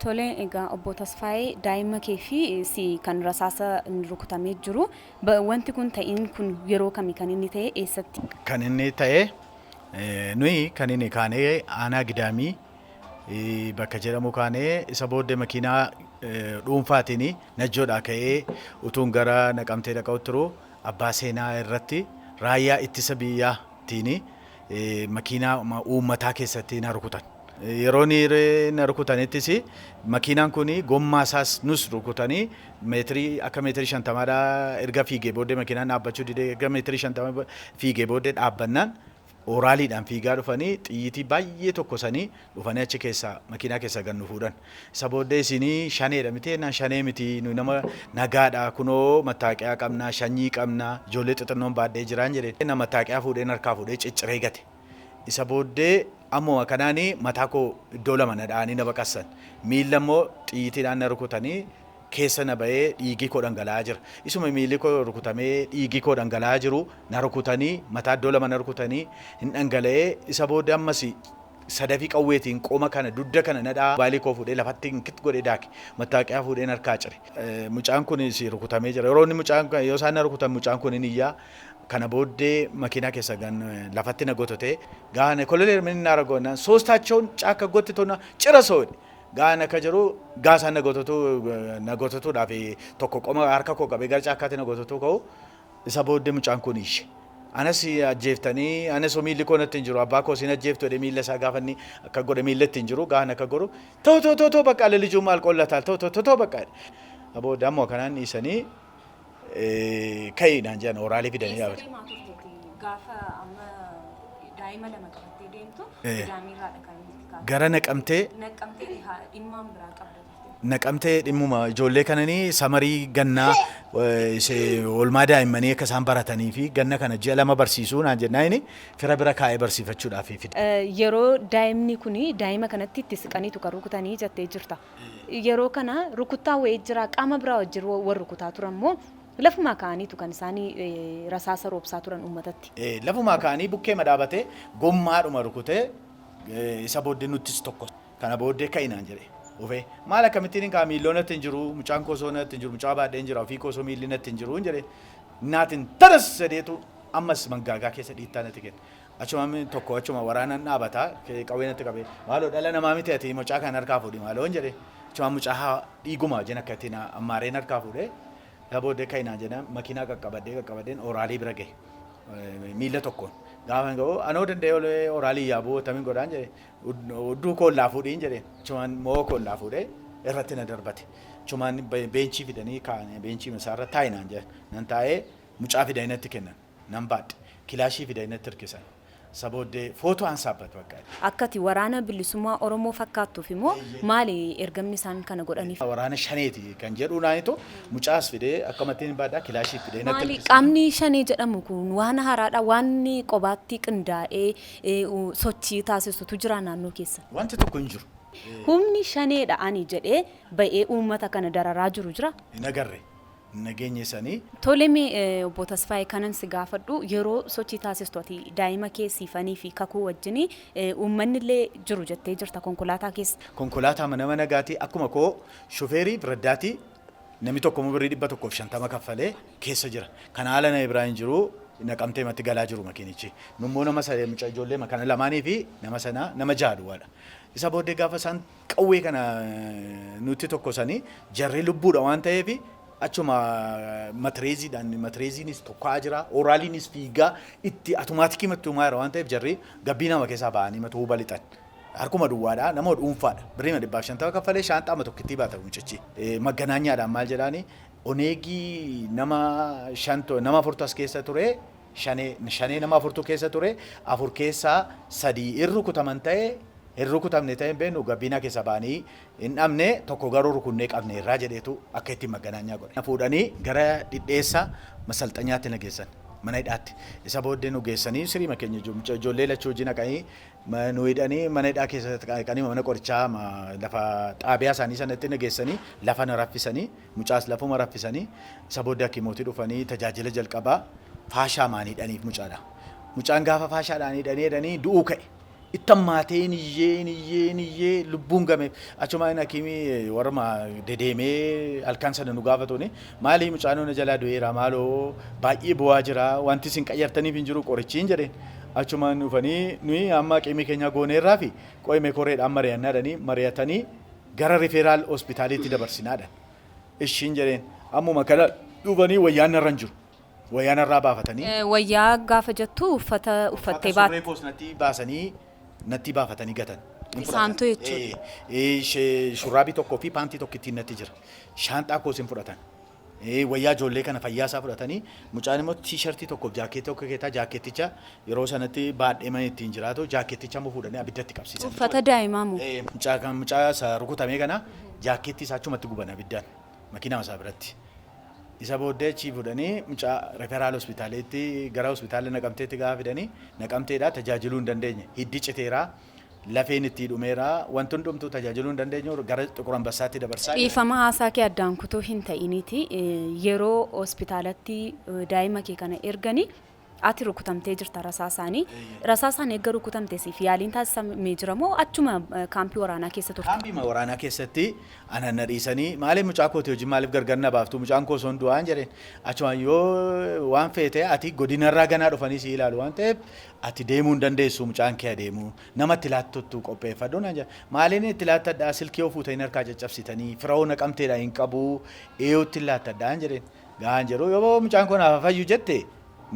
Tole, egaa obbo Tasfaayee, daa'ima kee fi si kan rasaasa rukutamee jiru. Wanti kun ta'iin kun yeroo kami kan inni ta'e, eessatti? Kan inni ta'e, nuyi kan inni kaanee aanaa Gidaamii bakka jedhamu kaanee, isa booddee makiinaa dhuunfaatiin Najjoodhaa ka'ee utuun gara Naqamtee dhaqa'utti jiru, abbaa seenaa irratti raayyaa ittisa biyyaatiin makiinaa uummataa keessatti na rukutan. Yeroo na rukutanittis makiinaan kun gommaa isaas nus rukutanii, meetirii akka meetirii 50dhaa erga fiigee booddee makiinaan dhaabbachuu didee, erga meetirii 50 fiigee booddee dhaabbannaan, ooraaliidhaan fiigaa dhufanii, xiyyitii baay'ee tokkosanii dhufanii achi keessaa makiinaa keessaa gad nu fuudhan. Isa booddee isinii shaneedha miti jennaan, shanee miti, nu nama nagaadha, kunoo mattaaqiyaa qabna, shanyii qabna, ijoollee xixinnoon baadhee jiraan jedheen. Na mattaaqiyaa fuudheen harkaa fuudhee cicciree gate. Isa booddee ammuma kanaan mataa koo iddoo lama na dha'anii na baqassan. Miilla immoo xiyyitiidhaan na rukutanii keessa na ba'ee dhiigii koo dhangala'aa jira. Isuma miilli koo rukutamee dhiigii koo dhangala'aa jiru na rukutanii, mataa iddoo lama na rukutanii hin dhangala'ee. Isa booddee ammas sadafii qawweetiin qoma kana, dugda kana na dha'aa, mobaayilii koo fuudhee lafatti inkit godhee daake. Mattaaqiyaa fuudheen harkaa cire. Mucaan kunis rukutamee jira. Yeroo inni mucaan yoo isaan na rukutan mucaan kun hin iyyaa. Kana booddee makiinaa keessa gan lafatti na gototee gaana kololee min na ragoona soostaachon caakka gottitona cira soodhe. Gaan akka jiru gaa isaan na gototuu na gototuudhaaf tokko qoma harka koo qabee gara caakkaatti na gototuu ka'u, isa booddee mucaan kun iyye. Anas ajjeeftanii, anas miilli koo natti hin jiru, abbaa koo isin ajjeeftu jedhee miilla isaa gaafa inni akka godhe miilla itti hin jiru gaan akka godhu, too too too too bakka lijuu maal qollataa, too too too too bakka. Booda ammoo kanaan dhiisanii ka'ii naan jedhan, oraalii fidanii Eessa dhaabatan. deemaa turteeti gaafa amma daa'ima lama qabattee deemtu? Gidaamiirraadha kan inni itti kaafame. Gara Naqamtee. Naqamtee dhimmaan biraa qabda turte? Naqamtee dhimmuma ijoollee kananii samarii gannaa oolmaa daa'immanii akka isaan baratanii fi ganna kana ji'a 2 barsiisuu naan jennaani fira bira kaa'ee barsiifachuudhaaf fide. Yeroo daa'imni kun daa'ima kanatti itti siqaniitu kan rukutanii jettee jirta. Yeroo kana rukuttaa wayii jira, qaama biraa wajjin wal rukutaa turan moo lafumaa ka'aniitu kan isaan rasaasa roobsaa turan uummatatti? Lafumaa ka'anii bukkeema dhaabatee gommaadhuma rukutee, isa booddee nuttis tokko. Kana booddee ka'i naan jedhe. Ufee maal akkamittiin hin ka'a, miilloo natti hin jiru, mucaan koo osoo natti hin jiru, mucaa baadheen jira, ofii koo osoo miilli natti hin jiru hin jedhe. Naatiin taras jedheetu ammas mangaagaa keessa dhiittaa natti kenne. Achuma tokko achuma waraanaan dhaabata, qawwee natti qabee, maaloo dhala namaa miti ati, mucaa kana harkaa fuudhi maaloo hin jedhe. Achuma mucaa dhiiguma wajjin akka ittiin ammaareen harkaa fuudhee, isa booddee ka'i naan jedhan, makiinaa qaqqabadhee qaqqabadheen oraalii bira gahe. Miilla tokkoon. Gaafa ga'u anoo danda'ee oraalii yaabuu attamiin godhaan jedhe. Hudduu koo illaa fuudhiin jedheen. Achumaan moo koo illaa fuudhee irratti na darbate. Achumaan beenchii fidanii kaa'anii beenchii isaarra taa'i naan jedhan. Nan taa'ee, mucaa fidanii natti kennan. Nan baadhe. Kilaashii fidanii natti hirkisan. Isa booddee footoo ansaabbat bakka. Akka ati Waraana Bilisummaa Oromoo fakkaattuuf immoo maali ergamni isaan kana godhaniif? Waraana shaneeti kan jedhuu naanitu mucaas fidee akkamittiin baadhaa kilaashii fidee natti Maali hirkisan. qaamni shanee jedhamu kun waan haaraadha, waan qobaatti qindaa'ee sochii taasisutu jira naannoo keessa? Wanti tokko hin jiru. Humni shaneedha ani jedhee ba'ee uummata kana dararaa jiru jira? Hin agarre. Nageenya isanii. Tole, mee obbo Tasfaayee, kanan si gaafadhu, yeroo sochii taasistu ati daa'ima kee Siifanii fi Kakuu wajjin uummanni illee jiru jettee jirta konkolaataa keessa. Konkolaataa nama nagaatii akkuma koo shufeerii fi raddaatii, namni tokko immoo birrii 150 kaffalee keessa jira. Kan haala na biraa hin jiru, Naqamtee matti galaa jiru makiinichi. Nummoo nama mucaa ijoollee kana lamaanii fi nama sana nama jaha duwwaadha. Isa booddee gaafa isaan qawwee kana nutti tokkosanii, jarri lubbuudha waan ta'eef achuma matireeziidhaan, matireeziinis tokka'aa jira, ooraaliinis fiigaa itti atumaatikii mattumaa jira waan ta'eef, jarri gabbii nama keessaa ba'anii matuu balixan. Harkuma duwwaadha, nama dhuunfaadha. Birrii 150 kaffalee shaanxaama tokkittii baata mucichi. Magganaanyaadhaan maal jedhaani, oneegii nama shanto nama afurtu as keessa ture, shanee nama afurtu keessa ture, afur keessaa sadii irru kutaman ta'e. Hin rukutamne ta'e hin beeknu, gabbiinaa keessa ba'anii hin dhabne, tokko garuu rukunnee qabne irraa jedheetu akka ittiin magganaanyaa godhe. Fuudhanii gara Dhidheessa masalxanyaatti na geessan, mana hidhaatti. Isa booddee nu geessanii siriima keenya ijoollee lachuu hojii naqanii nu hidhanii, mana hidhaa keessa naqanii, mana qorichaa lafa xaabiyaa isaanii sanatti na geessanii, lafa na raffisanii, mucaas lafuma raffisanii. Isa booddee hakimootii dhufanii tajaajila jalqabaa faashaa maan hidhaniif mucaadha. Mucaan gaafa faashaadhaan hidhanii hidhanii du'uu ka'e. Ittammaatee iyyee iyyee iyyee lubbuun game. Achumaan hakimii warra dedeemee halkan sana nu gaafatuuni, "Maali, mucaan na jalaa du'eera, maaloo baay'ee bu'aa jira, wanti isin qayyartaniif hin jiru qorichiin," jedheen. Achumaan dhufanii, "Nuyi amma qimii keenya gooneerraa fi qo'ime koreedhaan mari'annaadhanii," mari'atanii, "Gara referral hospitaaliitti dabarsinaadha." "Ishiin," jedheen. Ammuma kana dhufanii wayyaan narra hin jiru. Wayyaan irraa baafatanii. Wayyaa gaafa jettu uffata uffattee baate? Surree koos natti baasanii, natti baafatanii gatan. Isaantu jechuudha. Shurraabii tokkoo fi paantii tokko ittiin natti jira. Shaanxaa koos hin fudhatan. Wayyaa ijoollee kana fayyaa isaa fudhatanii, mucaan immoo tiishartii tokkoof jaakeettii tokko keessaa, jaakeetticha yeroo sanatti baadhee mana ittiin jiraatu, jaakeetticha immoo fuudhanii abiddatti qabsiisan. Uffata daa'imaa moo? Mucaa kan mucaa isa rukutamee kana jaakeettii isaa achumatti guban abiddaan makiinaa isaa biratti. Isa booddee achii fuudhanii mucaa referral hospitaaliitti, gara hospitaala Naqamteetti gaafa fidanii, Naqamteedhaa tajaajiluu hin dandeenye. Hiddi citeeraa, lafeen itti dhumeeraa, wanti hundumtuu tajaajiluu hin dandeenye, gara Xuqur Ambassaatti dabarsaa. Dhiifama, haasaa kee addaan kutuu hin ta'iniiti, yeroo hospitaalatti daa'ima kee kana erganii ati rukutamtee jirta rasaasaanii. Rasaasaan eegga rukutamte siif yaaliin taasisamee jira moo achuma kaampii waraanaa keessa turte? Kaampii waraanaa keessatti ana na dhiisanii, "Maaliif mucaa kooti hojii maaliif gargar na baaftu? Mucaan koo osoo du'aan," jedheen. "Achuma yoo waan feete ati godinarraa ganaa dhufanii si ilaalu waan ta'eef ati deemuu hin dandeessu, mucaan kee adeemu, nama itti laattuttu qopheeffadhu," naan jedha. "Maaliin itti laattadhaa? Silkii yoo fuutanii harkaa caccabsitanii, fira'oo Naqamteedha hin qabu, eeyootti laattadhaan," jedheen. Gahaan jedhu, "Yoo mucaan koo naaf fayyu jette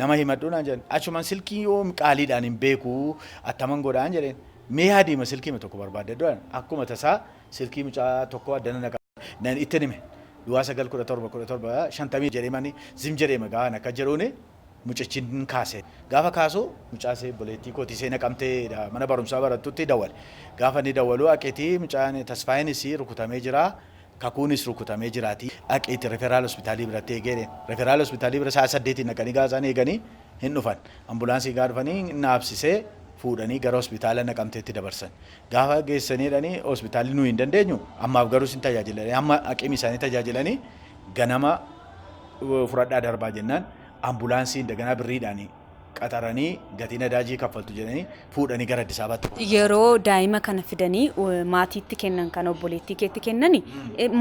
nama himadhu," naan jedhan. "Achumaan silkii yoo qaaliidhaan hin beeku, attaman godhaan?" jedheen. "Mee adeema, silkii tokko barbaadde du'an." Akkuma tasaa silkii mucaa tokko addana naqa nan itti hime. Duwwaa 9 17 17 50 jedhee mani zim jedhee magaan akka jedhuuni mucichi hin kaase. Gaafa kaasu mucaa see obboleettii kootii see Naqamtee mana barumsaa barattutti dawwale. Gaafa inni dawwalu, "Aqeetii mucaan Tasfaayinis rukutamee jira. Kakuunis rukutamee jiraati. Dhaqeeti referral hospitaalii biratti eegee." Referral hospitaalii bira sa'a 8 naqanii gaafa isaan eeganii hin dhufan. Ambulaansii gaafa dhufanii naabsisee fuudhanii gara hospitaala Naqamteetti dabarsan. Gaafa geessanii jedhanii, "Hospitaalli nuyi hin dandeenyu, ammaaf garuu isin tajaajilanii hamma aqimi isaanii tajaajilanii ganama fudhadhaa darbaa," jennaan, ambulaansii daganaa birriidhaan qaxaranii, gatii nadaajii kaffaltu jedhanii fuudhanii gara Addis Ababaatti. Yeroo daa'ima kana fidanii maatiitti kennan, kan obboleettii keetti kennani,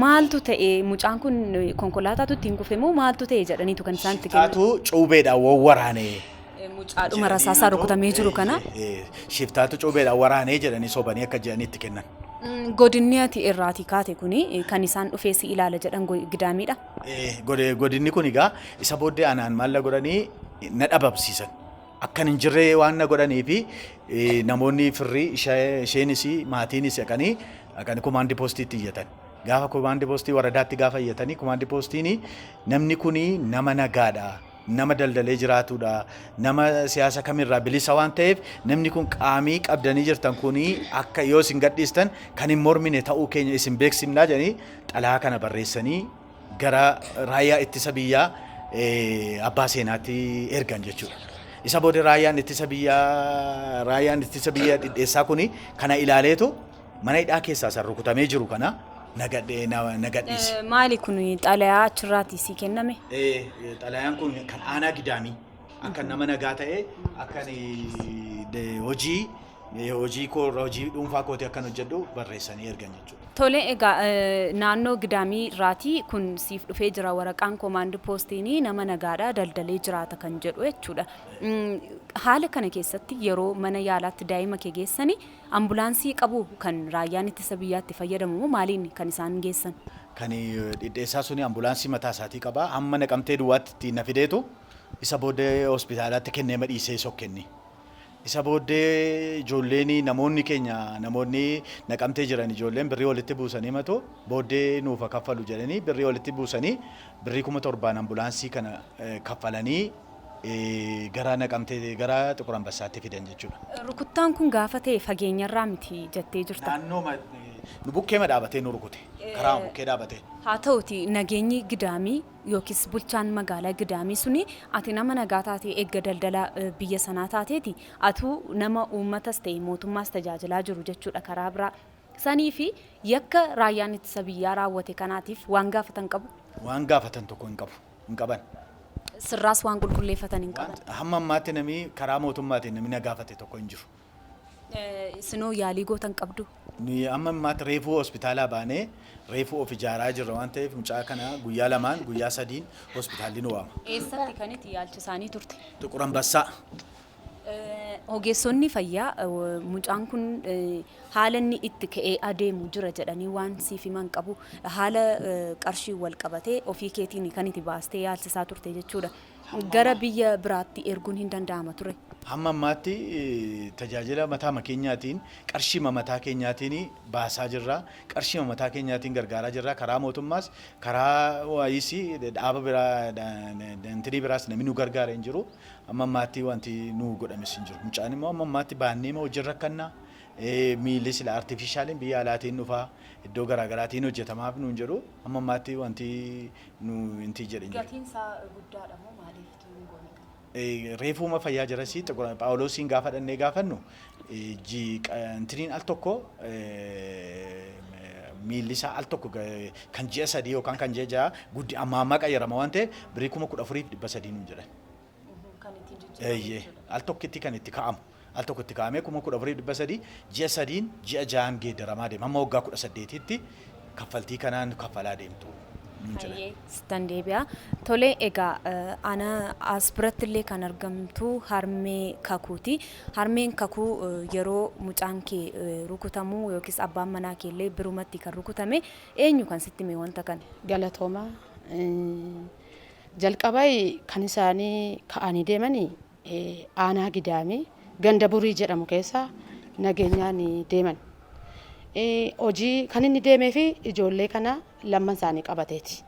maaltu ta'e, mucaan kun konkolaataatu ittiin kufe moo maaltu ta'e jedhaniitu kan isaan itti kennan? Shiftaatu cuubeedhaan wawwaraanee. Mucaadhuma rasaasaa rukutamee jiru kana. Shiftaatu cuubeedhaan waraanee jedhanii sobanii akka jedhanii itti kennan. Godinni ati irraatii kaate kuni kan isaan dhufee si ilaala jedhan Gidaamiidha. Godinni kun egaa isa booddee anaan maal na godhanii, na dhabamsiisan. Akkan hin jirree waan na godhanii fi namoonni firrii isheenis maatiinis dhaqanii dhaqanii komaandii poostiitti iyyatan. Gaafa komaandii poostii waradaatti gaafa iyyatanii, komaandii poostiin, "Namni kuni nama nagaadha. Nama daldalee jiraatudha. Nama siyaasa kamirraa bilisa waan ta'eef, namni kun qaamii qabdanii jirtan kuni akka yoo isin gadhiistan kan hin mormine ta'uu keenya isin beeksifnaa," jedhanii xalayaa kana barreessanii gara raayyaa ittisa biyyaa abbaa seenaatti ergan jechuudha. Isa booda raayyaan ittisa biyya Dhidheessaa kuni kana ilaaleetu mana hidhaa keessaa san rukutamee jiru kana na gadhiise. Maali kun, xalayaa achirraatii sii kenname? Xalayaan kun kan aanaa Gidaamii akka nama nagaa ta'e, akka hojii hojii koo, hojii dhuunfaa kootii akkan hojjedhu barreessanii ergan jechuudha. Tole, egaa naannoo Gidaamii irraatii kun siif dhufee jira, waraqaan koomaandii poostiin nama nagaadha, daldalee jiraata kan jedhu jechuudha. Haala kana keessatti yeroo mana yaalaatti daa'ima kee geessanii ambulaansii qabu kan raayyaan ittisa biyyaatti fayyadamu moo maaliin kan isaan geessan? Kan Dhidheessaa suni ambulaansii mataa isaatii qaba. Hamma Naqamtee duwwaatti ittiin na fideetu isa booddee hospitaalatti kennee madhiisee sokkenni. Isa booddee ijoolleen, namoonni keenya, namoonni Naqamtee jiran, ijoolleen birrii walitti buusanii matu booddee nuufa kaffalu jedhanii birrii walitti buusanii, birrii 7,000 ambulaansii kana kaffalanii. gara Naqamtee gara Xiqur Ambassaatti fidan jechuudha. Rukuttaan kun gaafa ta'e fageenyarraa miti jettee jirta. Naannoo nu bukkeema dhaabatee nu rukute. Karaa bukkee dhaabatee. Haa ta'uti nageenyi Gidaamii yookiis bulchaan magaalaa Gidaamii suni ati nama nagaa taatee eegga daldala biyya sanaa taateeti atuu nama uummatas ta'e mootummaas tajaajilaa jiru jechuudha karaa biraa. Sanii fi yakka raayyaan ittisa biyyaa raawwate kanaatiif waan gaafatan qabu. Waan gaafatan tokko hin qabu. Hin qaban. Sirraas waan qulqulleeffatan hin qaban. Hamma ammaatti namni karaa mootummaatiin namni na gaafate tokko hin jiru. Isinoo yaalii gootan qabdu. Nuyi amma ammaatti reefuu hospitaalaa baanee reefuu of ijaaraa jirra waan ta'eef mucaa kana guyyaa 2n guyyaa 3n hospitaalli nu waama. Eessatti kan itti yaalchisaanii turte? Xiqur Ambassaa. Ogeessonni fayyaa mucaan kun haala inni itti ka'ee adeemu jira jedhanii waan siif himan qabu. Haala qarshii wal qabatee ofii keetiin kan itti baastee yaalchisaa turte jechuudha. Gara biyya biraatti erguun hin danda'ama ture. Hamma ammaatti tajaajila mataa keenyaatiin qarshii mataa keenyaatiin baasaa jirra. Qarshii mataa keenyaatiin gargaaraa jirra. Karaa mootummaas karaa waayis dhaaba biraa dantirii biraas namni nu gargaara hin jiru. Hamma ammaatti wanti nu godhames hin jiru. Mucaan immoo hamma ammaatti baannee hojii rakkannaa. Miilli sila artifishaaliin biyya alaatiin dhufaa iddoo garaagaraatiin hojjetamaaf nuun jedhu hamma ammaatti wanti nu inti jedhe hin jiru. Gatiin isaa guddaadha moo maaliif hin goone kana? Reefuma fayyaa jirasii Phaawulosiin gaafa dhannee gaafannu intiniin al tokko miilli isaa al tokko kan ji'a 3 yookaan kan ji'a 6 guddi amma ammaa qayyarama waan ta'eef birrii 14,300 nuun jedhan. Kan ittiin jijjiiramu. Al tokkitti kan itti ka'amu. Al tokkotti kaa'amee 14,300 ji'a 3n ji'a 6n geeddaramaa deema. Hamma waggaa 18tti kaffaltii kanaan kaffalaa deemtu. Sittan deebi'a. Tole egaa ana as biratti illee kan argamtu harmee Kakuuti. Harmeen Kakuu yeroo mucaan kee rukutamu yookiis abbaan manaa kee illee birumatti kan rukutame eenyu kan sitti hime wanta kana? Galatooma. Jalqabaa kan isaanii ka'anii deemanii aanaa Gidaamii ganda Burii jedhamu keessa nageenyaan deeman. Hojii kan inni deemee fi ijoollee kana lamman isaanii qabateeti.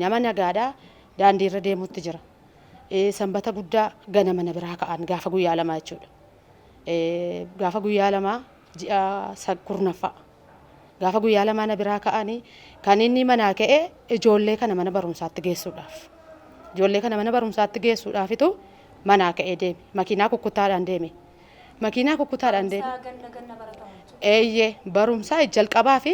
Nama nagaadhaa daandii irra deemutti jira. Sanbata guddaa ganama na biraa ka'an gaafa guyyaa 2 jechuudha. Gaafa guyyaa 2 ji'a 10ffaa. Gaafa guyyaa 2 na biraa ka'anii kan inni manaa ka'e ijoollee kana mana barumsaatti geessuudhaaf. Ijoollee kana mana barumsaatti geessuudhaafitu manaa ka'ee deeme. Makiinaa kukkutaadhaan deeme. Makiinaa kukkutaadhaan deeme. Eeyyee barumsa jalqabaa fi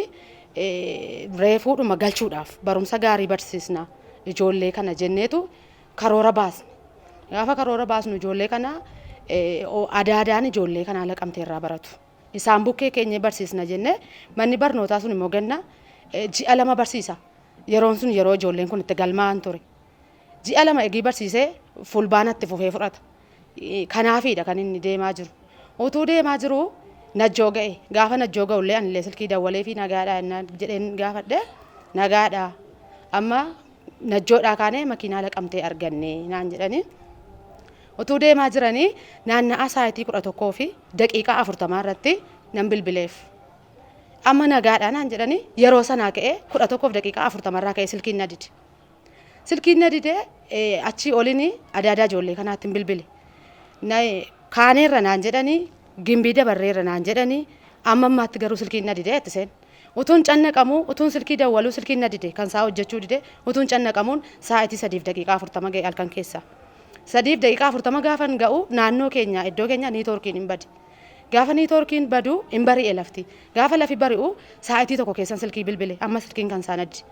reefuudhuma galchuudhaaf barumsa gaarii barsiisna ijoollee kana jenneetu karoora baasne. Gaafa karoora baasnu ijoollee kana adaadaan ijoollee kanaa Laqamtee irraa baratu. Isaan bukkee keenya barsiisna jennee manni barnootaa sun immoo ganna ji'a 2 barsiisa. Yeroon sun yeroo ijoolleen kun itti galmaa'an ture. Ji'a 2 eegii barsiisee fulbaanatti fufee fudhata. Kanaafiidha kan inni deemaa jiru. Utuu deemaa jiru Najjoo ga'e. Gaafa Najjoo ga'ullee anillee silkii dawwalee fi nagaadha jedheen gaafadhe nagaadha. Amma Najjoodhaa kaanee makiinaa Laqamtee arganne naan jedhanii. Utuu deemaa jiranii naanna'aa sa'aatii 11:40 irratti nan bilbileef. Amma nagaadha naan jedhanii yeroo sanaa ka'ee 11:40 irraa ka'ee silkiin na dide. Silkiin na dide achii oliin adaadaa ijoollee kanaatti hin bilbile. Kaaneerra naan jedhanii Gimbii dabarreerra naan jedhanii amma ammaatti garuu silkiin na dide itti seen. Utuun cannaqamu utuun silkii dawwaluu silkiin na dide kan isaa hojjechuu dide utuun cannaqamuun sa'aatii 3:40 ga'e halkan keessa. 3:40 gaafan ga'u naannoo keenya iddoo keenya niitoorkiin hin bade. Gaafa niitoorkiin badu hin bari'e lafti. Gaafa lafi bari'u sa'aatii 1 keessan silkii bilbile amma silkiin kan isaan addi.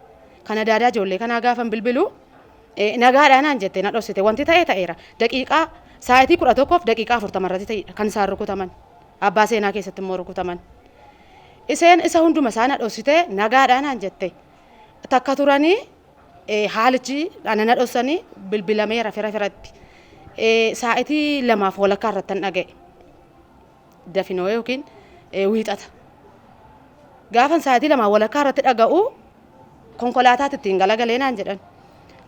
Kan adaadaa ijoollee kanaa gaafan bilbilu nagaadhaa naan jette na dhoksite wanti ta'e ta'eera. Daqiiqaa sa'aatii 11:40 irratti ta'edha kan isaan rukutaman. Abbaa seenaa keessatti immoo rukutaman. Iseen isa hunduma isaa na dhoksite nagaadhaa naan jette. Takka turanii haalichi ana na dhoksanii bilbilameera fira firatti. Sa'aatii 2:30 irratti hin dhaga'e. Dafinoo yookiin wiixata. Gaafan sa'aatii 2:30 irratti dhaga'u konkolaataatti ittiin galagalee naan jedhan.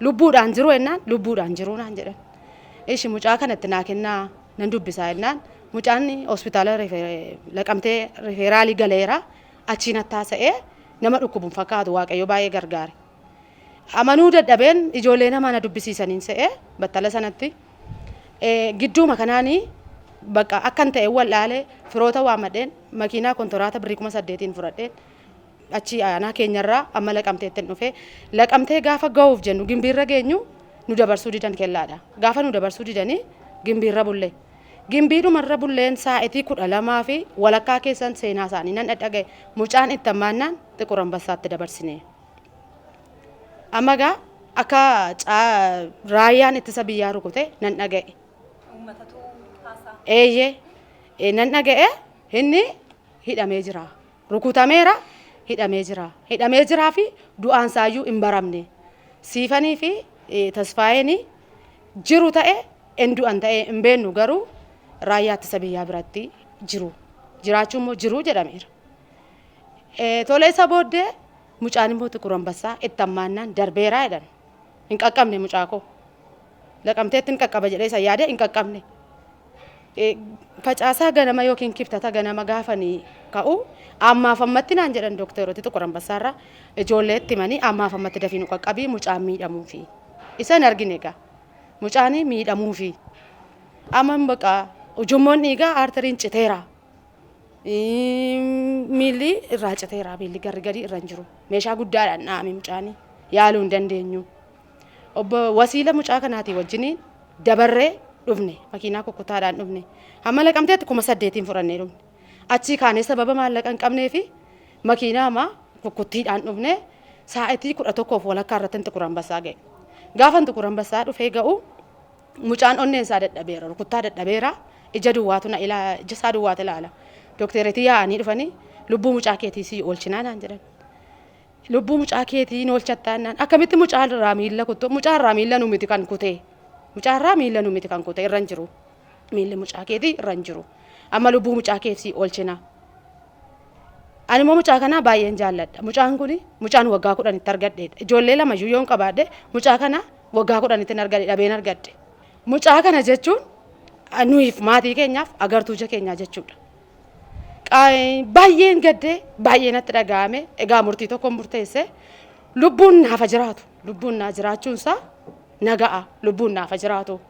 Lubbuudhaan jiru jennaan lubbuudhaan jiru naan jedhan. Ishi mucaa kanatti naa kennaa nan dubbisaa jennaan mucaan hospitaala Laqamtee rifeeraalii galeera achiin hattaasa'ee nama dhukkubuun fakkaatu Waaqayyo baay'ee gargaare. Amanuu dadhabeen ijoollee namaa na dubbisiisaniin se'ee battala sanatti. Gidduuma kanaanii bakka akkan ta'e wallaalee firoota waamadheen makiinaa kontoraata birrii 8,000 fudhadheen achi aanaa keenyarraa amma Laqamteetti dhufe. Laqamtee gaafa ga'uuf jennu Gimbiirra geenyu nu dabarsuu didan kellaadha. Gaafa nu dabarsuu didanii Gimbiirra bulle. Gimbiidhumarra bulleen sa'aatii 12:30 keessan seenaa isaanii nan dhadhaga'e. Mucaan itti hammaannaan Xiqur Ambassaatti dabarsine. Amma gaa akka raayyaan ittisa biyyaa rukute nan dhaga'e. Eeyyee, nan dhaga'e, inni hidhamee jira. Rukutameera, hidhamee jira. Hidhamee jiraa fi du'aan isaayyuu hin baramne. Siifanii fi Tasfaayeen jiru ta'e hin du'an ta'e hin beennu, garuu raayyaa ittisa biyyaa biratti jiru. Jiraachuu immoo jiru jedhameera. Tolee, isa booddee mucaan immoo Xiqur Ambassaa itti hammaannaan darbeeraa jedhan. Hin qaqqabne mucaa koo. Laqamteetti hin qaqqaba jedhee isa yaade, hin qaqqabne. Facaasaa ganama yookiin Kibxata ganama gaafanii ka'u ammaaf ammatti naan jedhan dookterooti Xiqur Ambassaarraa ijoollee itti himanii, ammaaf ammatti dafii nu qaqqabii, mucaan miidhamuufi. Isa hin argine egaa. Mucaan miidhamuufi. Amma baqa ujummoon dhiigaa arteriin citeera. Miilli irraa citeera, miilli garri gadi irra hin jiru. Meeshaa guddaadhaan dha'ame mucaanii, yaaluu hin dandeenyu. Obbo wasiila mucaa kanaatii wajjin dabarree dhufne, makiinaa kukkutaadhaan dhufne. Hamma Laqamteetti 8,000 fudhannee dhufne. Achii kaanee sababa maallaqa hin qabnee fi makiinaa ammaa kukkuttiidhaan dhufne, sa'aatii 11:30 irratti Xiqur Ambassaa ga'e. Gaafa Xiqur Ambassaa dhufee ga'u mucaan onneen isaa dadhabeera, rukuttaa dadhabeera, ija duwwaatu na ilaa, ija isaa duwwaatu ilaala. Dooktereetii yaa'anii dhufanii lubbuu mucaa keetii sii oolchinaa naan jedhan. Lubbuu mucaa keetii oolchattaa naan, akkamitti mucaa irraa miilla kuttu? Mucaa irraa miilla nu miti kan kutee. Mucaa irraa miilla nu miti kan kutee, irra hin jiru. Miilli mucaa keetii irra hin jiru. Amma lubbuu mucaa keetii oolchina. Ani immoo mucaa kana baay'een jaalladha. Mucaan kun mucaan waggaa 10tti argadheedha. Ijoollee lama iyyuu yoon qabaadhe mucaa kana waggaa 10tti argadhe, dhabeen argadhe. Mucaa kana jechuun nuyiif maatii keenyaaf agartuu ija keenyaa jechuudha. Baay'een gaddee, baay'ee natti dhaga'ame. Egaa murtii tokkoon murteesse: lubbuun naafa jiraatu, lubbuun naa jiraachuunsaa naga'a, lubbuun naafa jiraatu.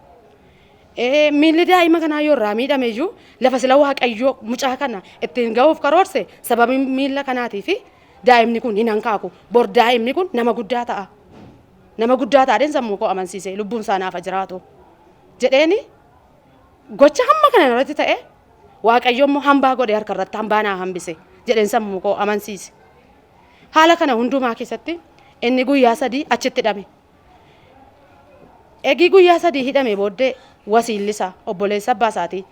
Miilli daa'ima kanaa yoo irraa miidhame iyyuu lafa sila Waaqayyoo mucaa kana ittiin ga'uuf karoorse sababii miilla kanaatii fi daa'imni kun hin hankaaku. Bor daa'imni kun nama guddaa ta'a. Nama guddaa taadheen sammuu koo amansiise, lubbuun isaa naafa jiraatu jedheeni, gocha hamma kana irratti ta'e Waaqayyo immoo hambaa godhe, harka irratti hambaa naa hambise jedheen sammuu koo amansiise. Haala kana hundumaa keessatti inni guyyaa 3 achitti hidhame. Egii guyyaa 3 hidhame booddee wasiillisa obboleessa abbaa isaatii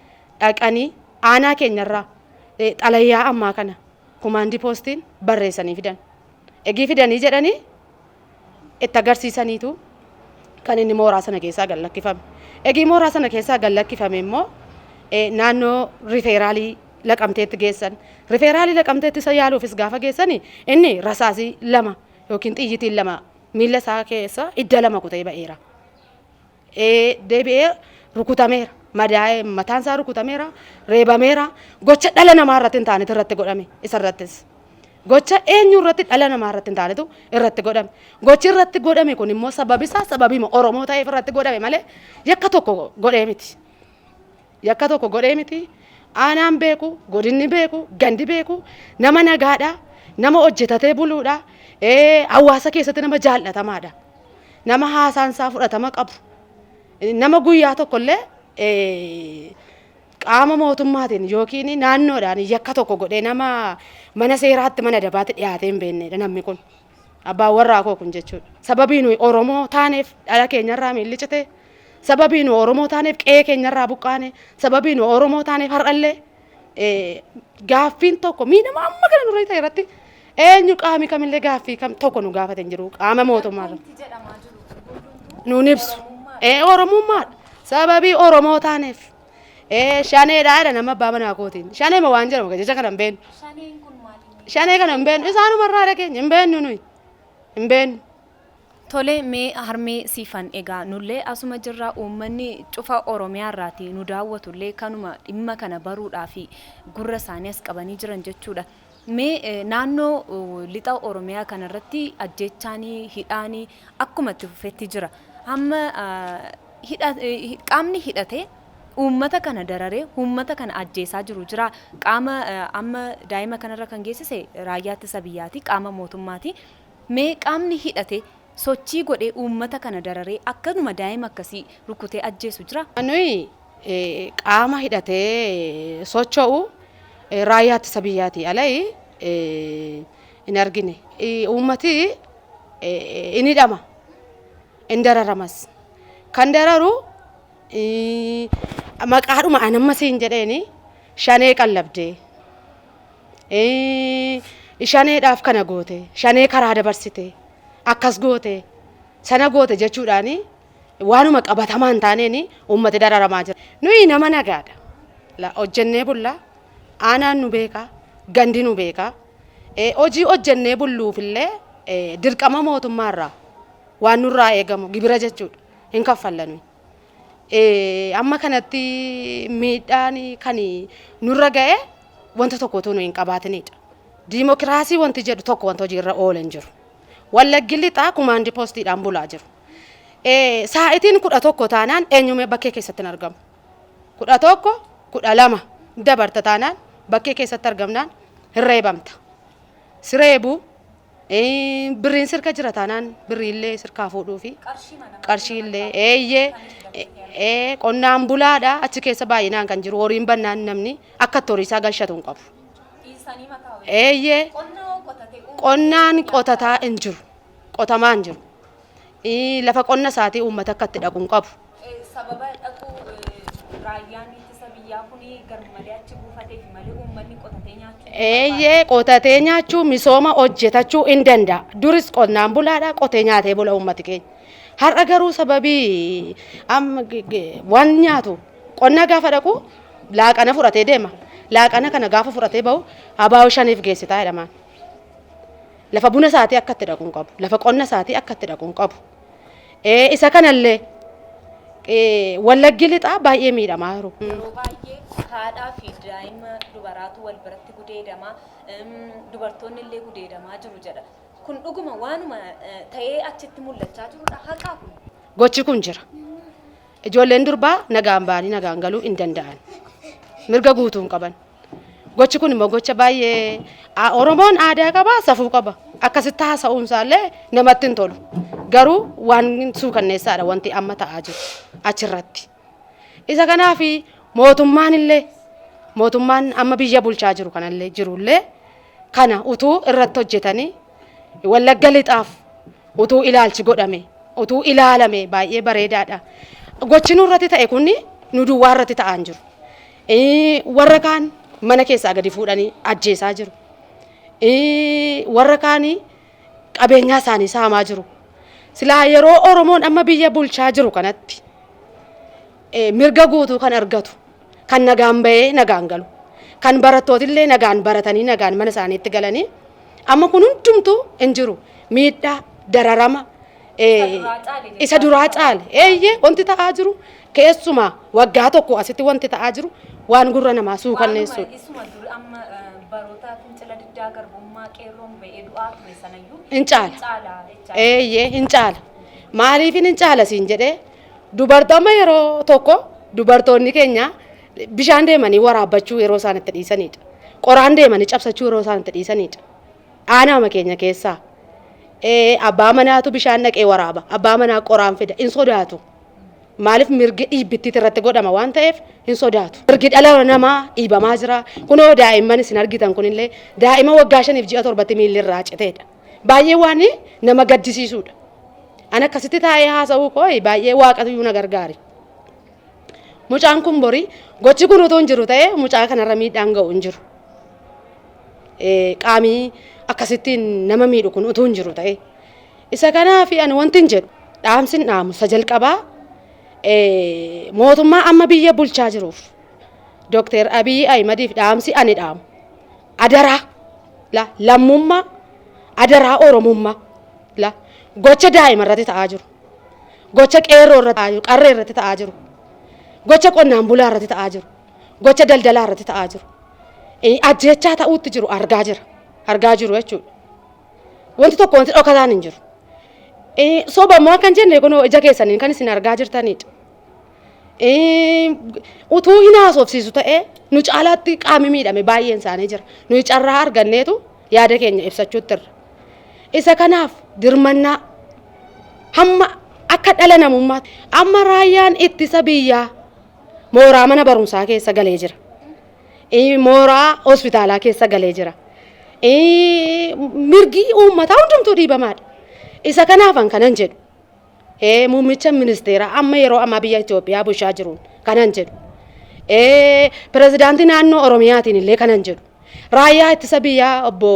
dhaqanii aanaa keenyarraa xalayaa ammaa kana kumaandii poostiin barreessanii fidan. Egii fidanii jedhanii itti agarsiisaniitu kan inni mooraa sana keessaa gad lakkifame. Egii mooraa sana keessaa gad lakkifame immoo naannoo rifeeraalii Laqamteetti geessan. Rifeeraalii Laqamteetti isa yaaluufis gaafa geessani inni rasaasii lama yookiin xiyyitiin lama miilla isaa keessa idda lama kutee ba'eera. Deebi'ee rukutameera. Madaa'ee mataan isaa rukutameera, reebameera. Gocha dhala namaa irratti hin taanetu irratti godhame isarrattis. Gocha eenyu irratti dhala namaa irratti hin taanetu irratti godhame. Gochi irratti godhame kun immoo sababi isaa sababima Oromoo ta'eef irratti godhame malee yakka tokko godhee miti. Yakka tokko godhee miti. Aanaan beeku, godinni beeku, gandi beeku, nama nagaadha, nama hojjetatee buluudha, hawaasa keessatti nama jaallatamaadha. Nama haasaan isaa fudhatama qabu. Nama guyyaa tokkollee qaama mootummaatiin yookiin naannoodhaan yakka tokko godhee nama mana seeraatti, mana dabaatti dhiyaatee hin beeknedha namni kun. Abbaan warraa koo kun jechuudha. Sababii nuyi Oromoo taaneef dhala keenyarraa miilli cite. Sababii nu Oromoo taaneef qe'ee keenyarraa buqqaane. Sababii nu Oromoo taaneef har'allee gaaffiin tokko miidhama amma kana nurra ta'e irratti eenyu qaami kamillee gaaffii kam tokko nu gaafate hin jiru qaama mootummaa irratti. Nuun ibsu. Oromummaadha. Sababii Oromoo taaneef. Shaneedha jedha nama abbaa manaa kootiin. Shanee ma waan jedhamu jecha kana hin beeknu. Shanee kana hin beeknu. Isaanumarraa dhageenya, hin beeknu nuyi. Hin beeknu. Tole, mee harmee Siifan, egaa nullee asuma jirra, uummanni cufa Oromiyaa irraati nu daawwatullee kanuma dhimma kana baruudhaa fi gurra isaanii as qabanii jiran jechuudha. Mee naannoo lixa Oromiyaa kanarratti ajjeechaanii hidhaanii akkuma itti fufetti jira. Hamma Qaamni hidhatee uummata kana dararee uummata kana ajjeesaa jiru jira. Qaama amma daa'ima kanarra kan geessise raayyaa ittisa biyyaati, qaama mootummaati. Mee qaamni hidhate sochii godhee uummata kana dararee akkanuma daa'ima akkasii rukutee ajjeesu jira? Nuyi qaama hidhatee socho'u raayyaa ittisa biyyaati alai hin argine. Uummati in hidhama, in dararamas. Kan dararu maqaadhuma an amma siin jedheeni shanee qallabdee, shaneedhaaf kana goote, shanee karaa dabarsite, akkas goote, sana goote jechuudhaani waanuma qabatamaa hin taaneeni uummati dararamaa jira. Nuyi nama nagaadha. Hojjennee bulla, aanaan nu beeka, gandi nu beeka. Hojii hojjennee bulluufillee dirqama mootummaarraa waan nurraa eegamu gibira jechuudha hin kaffalla nuyi. Amma kanatti miidhaan kan nurra ga'e wanta tokko utuu nu hin qabaatinidha. Diimokiraasii wanti jedhu tokko wanta hojiirra oole hin jiru. Wallaggi lixaa kumaandi poostiidhaan bulaa jiru. Saa'itiin 11 taanaan eenyumee bakkee keessatti hin argamu. 11, 12 dabarta taanaan bakkee keessatti argamnaan hin reebamta. Si reebu, birriin sirka jira taanaan birriillee sirkaa fuudhuufi qarshiillee eeyyee qonnaan bulaadha achi keessa baay'inaan kan jiru horiin bannaan namni akka itti horii isaa galchatu hin qabu. Eeyyee, qonnaan qotataa hin jiru, qotamaa hin jiru. Lafa qonna isaatii uummata akka itti dhaqu hin qabu. Sababa dhaquu raayyaan ittisa biyyaa kun garmalee achi buufateef malee uummanni qotatee nyaachuu. Eeyyee, qotatee nyaachuu, misooma hojjetachuu hin danda'a. Duris qonnaan bulaadha, qotee nyaatee bula uummati keenya. Har'a garuu sababii amma waan nyaatu qonna gaafa dhaqu laaqana fudhatee deema. Laaqana kana gaafa fudhatee bahu abaa'oo shaniif geessitaa jedhamaan. Lafa buna isaatii akka itti dhaqu hin qabu. Lafa qonna isaatii akka itti dhaqu hin qabu. Isa kanallee Wallaggi lixaa baay'ee miidhamaa jiru. Yeroo baay'ee haadhaa fi daa'ima dubaraatu wal biratti gudeedama, dubartoonni illee gudeedamaa jiru jedha. Kun dhuguma waanuma ta'ee achitti mul'achaa jirudha, haqaa kun? Gochi kun jira. Ijoolleen durbaa nagaan ba'anii nagaan galuu hin danda'an. Mirga guutuu hin qaban. Gochi kun immoo gocha baay'ee Oromoon aadaa qaba, safuu qaba. Akkasitti haasa'uun isaallee namatti hin tolu. Garuu waan suukanneessaadha wanti amma ta'aa jiru achirratti. Isa kanaaf mootummaan illee, mootummaan amma biyya bulchaa jiru kanallee jirullee kana utuu irratti hojjetanii, Wallagga lixaaf utuu ilaalchi godhame, utuu ilaalame baay'ee bareedaadha. Gochi nurratti ta'e kun nu duwwaa irratti ta'aa hin jiru. Warra kaan mana keessaa gadi fuudhanii ajjeesaa jiru. Warra kaan qabeenyaa isaanii saamaa jiru. Silaa yeroo Oromoon amma biyya bulchaa jiru kanatti mirga guutuu kan argatu, kan nagaan bahee nagaan galu, kan barattootillee nagaan baratanii nagaan mana isaaniitti galanii, amma kun hundumtuu hin jiru. Miidhaa, dararama isa duraa caale. Eeyyee, wanti ta'aa jiru keessumaa waggaa tokko asitti wanti ta'aa jiru waan gurra namaa suukanneessudha. Isuma dur amma baroota fincila diddaa garbummaa qeerroon ba'ee du'aa ture sanayyuu hin caala. Caala jechaa. Eeyyee, hin caala. Maaliifin hin caala siin jedhee, dubartoota yeroo tokko dubartoonni keenya bishaan deemanii waraabbachuu yeroo isaan itti dhiisanidha. Qoraan deemanii cabsachuu yeroo isaan itti dhiisanidha. Aanaama keenya keessaa. Abbaa manaatu bishaan dhaqee waraaba. Abbaa manaa qoraan fida. Hin sodaatu. Maaliif? Mirgi dhiibbittiit irratti godhama waan ta'eef hin sodaatu. Mirgi dhala namaa dhiibamaa jira. Kunoo daa'imman isin argitan kunillee daa'ima waggaa 5f ji'a 7tti miilli irraa citeedha. Baay'ee waan nama gaddisiisudha. Ani akkasitti taa'ee haasa'uu koo baay'ee waaqatu na gargaari. Mucaan kun borii gochi kun utuu hin jiru ta'ee mucaa kanarra miidhaan ga'u hin jiru. Qaamii akkasittiin nama miidhu kun utuu hin jiru ta'ee. Isa kanaaf ani wanti hin jedhu, dhaamsin dhaamu isa jalqabaa mootummaa amma biyya bulchaa jiruuf, Dookter Abiyyi Ahimadiif dhaamsi ani dhaamu, adaraa la lammummaa, adaraa Oromummaa, la gocha daa'ima irratti ta'aa jiru, gocha qeerroo irratti ta'aa jiru, qarree irratti ta'aa jiru, gocha qonnaan bulaa irratti ta'aa jiru, gocha daldalaa irratti ta'aa jiru, ajjeechaa ta'uutti jiru argaa jira, argaa jiru jechuudha. Wanti tokko wanti dhokataan hin jiru. Soba immoo kan jenne kunoo ija keessaniin kan isin argaa jirtanidha. Utuu hin haasofsiisu ta'ee nu caalaatti qaamni miidhame baay'een isaanii jira. Nuyi carraa arganneetu yaada keenya ibsachuutti irra. Isa kanaaf dirmannaa hamma akka dhala namummaatti amma raayyaan ittisa biyyaa mooraa mana barumsaa keessa galee jira. Mooraa hospitaalaa keessa galee jira. Mirgi uummataa hundumtuu dhiibamaadha. Isa kanaafan kanan jedhu. Muummicha ministeeraa amma yeroo ammaa biyya Itoophiyaa bulchaa jiruun kanan jedhu. Pirezidaantii naannoo Oromiyaatiin illee kanan jedhu. Raayyaa ittisa biyyaa obbo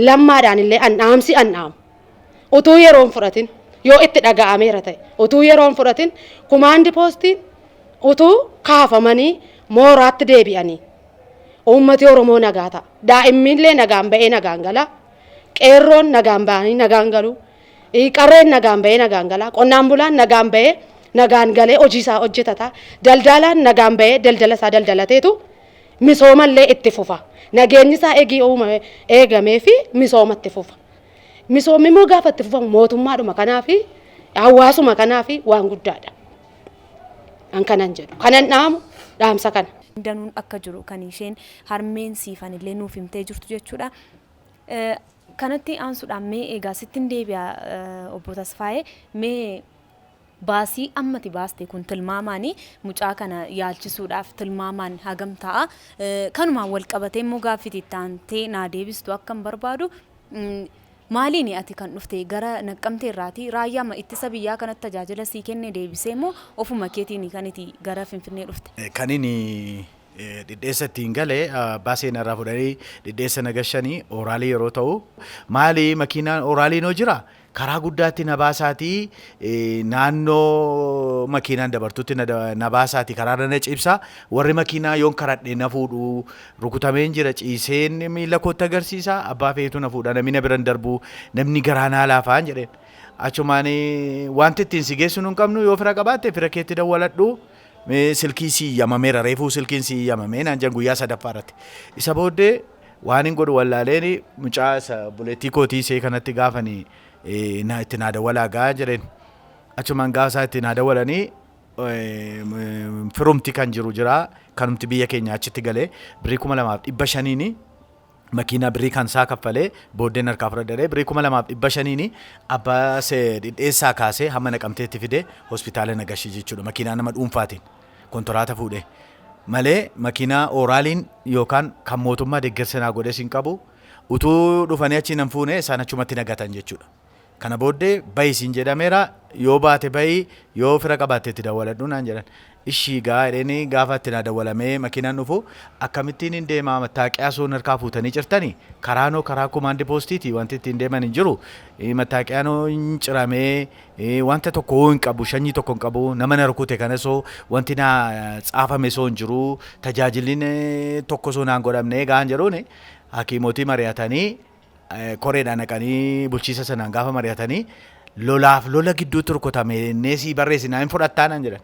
Lammaadhaan illee an dhaamsi an dhaamu. Utuu yeroon fudhatin yoo itti dhaga'ameera ta'e, utuu yeroon fudhatin kumaandi poostiin utuu kaafamanii mooraatti deebi'anii uummati Oromoo nagaa ta'a. Daa'immiillee nagaan ba'ee nagaan gala. Qeerroon nagaan ba'anii nagaan galu. Qarreen nagaan ba'ee nagaan gala. Qonnaan bulaan nagaan ba'ee nagaan galee hojii isaa hojjetata. Daldalaan nagaan ba'ee daldala isaa daldalateetu misoomallee itti fufa. Nageenyi isaa eegii uumame eegamee fi misooma itti fufa. Misoomni immoo gaafa itti fufamu mootummaadhuma kanaa fi hawaasuma kanaa fi waan guddaadha. An kanan jedhu. Kanan dhaamu dhaamsa kana. Danuun akka jiru kan isheen harmeen siifan illee nuuf himtee jirtu jechuudha. Kanatti aansuudhaan mee egaa sittin deebi'a, obbo Tasfaayee, mee baasii ammati baaste kun tilmaamaanii mucaa kana yaalchisuudhaaf tilmaamaan hagam ta'a? Kanumaan wal qabatee immoo gaaffii itti aantee naa deebistu akkan barbaadu, maaliin ati kan dhufte gara Naqqamtee irraati raayyaa ittisa biyyaa kanatti tajaajila sii kenne deebisee immoo ofuma keetiin kan iti gara Finfinnee dhufte? Kan inni dhidheessa ittiin galee abbaa seenaa irraa fudhanii dhidheessa nagashanii ooraalii yeroo ta'u, maali makiinaan ooraaliin hoo jira, karaa guddaatti na baasaatii, naannoo makiinaan dabartutti na baasaatii karaarra na cibsa, warri makiinaa yoon karadhe na fuudhu, rukutameen jira, ciiseen miila kootti agarsiisa, abbaa feetu na fuudha, namni na biran darbu, namni garaa naa laafaan jedheen. Achumaan wanti ittiin si geessu nu hin qabnu, yoo fira qabaatte fira keetti dawwaladhu, silkii si yamameera, reefuu silkiin si yamamee naan jedhan guyyaa sadaffaa irratti. Isa booddee waan hin godhu wallaaleen mucaa isa obboleettii kootii ishee kanatti gaafanii na itti naa dawwalaa gaa jedheen. Achumaan gaafa isaa itti naa dawwalanii firumti kan jiru jira, kanumti biyya keenya achitti galee birrii 2500n makiinaa birrii kan isaa kaffalee booddeen harkaa fudhadhee birrii 2500n abbaa dhidheessaa kaasee hamma Naqamteetti fidee hospitaala nagashee jechuudha, makiinaa nama dhuunfaatiin kontiraata fuudhee malee makiinaa ooraaliin yookaan kan mootummaa deeggarsa naa godhes hin qabu. Utuu dhufanii achi nan fuune isaan achumatti nagatan jechuudha. Kana booddee bahi siin jedhameera, yoo baate bahi, yoo fira qabaatte itti dawwaladhu naan jedhan. Ishii gaa jedheenii gaafa itti naa dawwalamee makiinaan dhufu akkamittiin hin deemaa, mattaaqiyaa soon harkaa fuutanii cirtanii, karaanoo karaa kumaandi poostiiti, wanti ittiin deeman hin jiru, mattaaqiyaanoo hin ciramee, wanta tokko hin qabu, shanyii tokko hin qabu, nama na rukute kana soo wanti naa tsaafame soo hin jiru, tajaajilli tokko soo naan godhamne gaan jedhuuni hakiimotii mari'atanii koreedhaan dhaqanii bulchiisa sanaan gaafa mari'atanii lolaaf lola gidduutti rukutame jennee sii barreessinaa hin fudhattaa naan jedhan.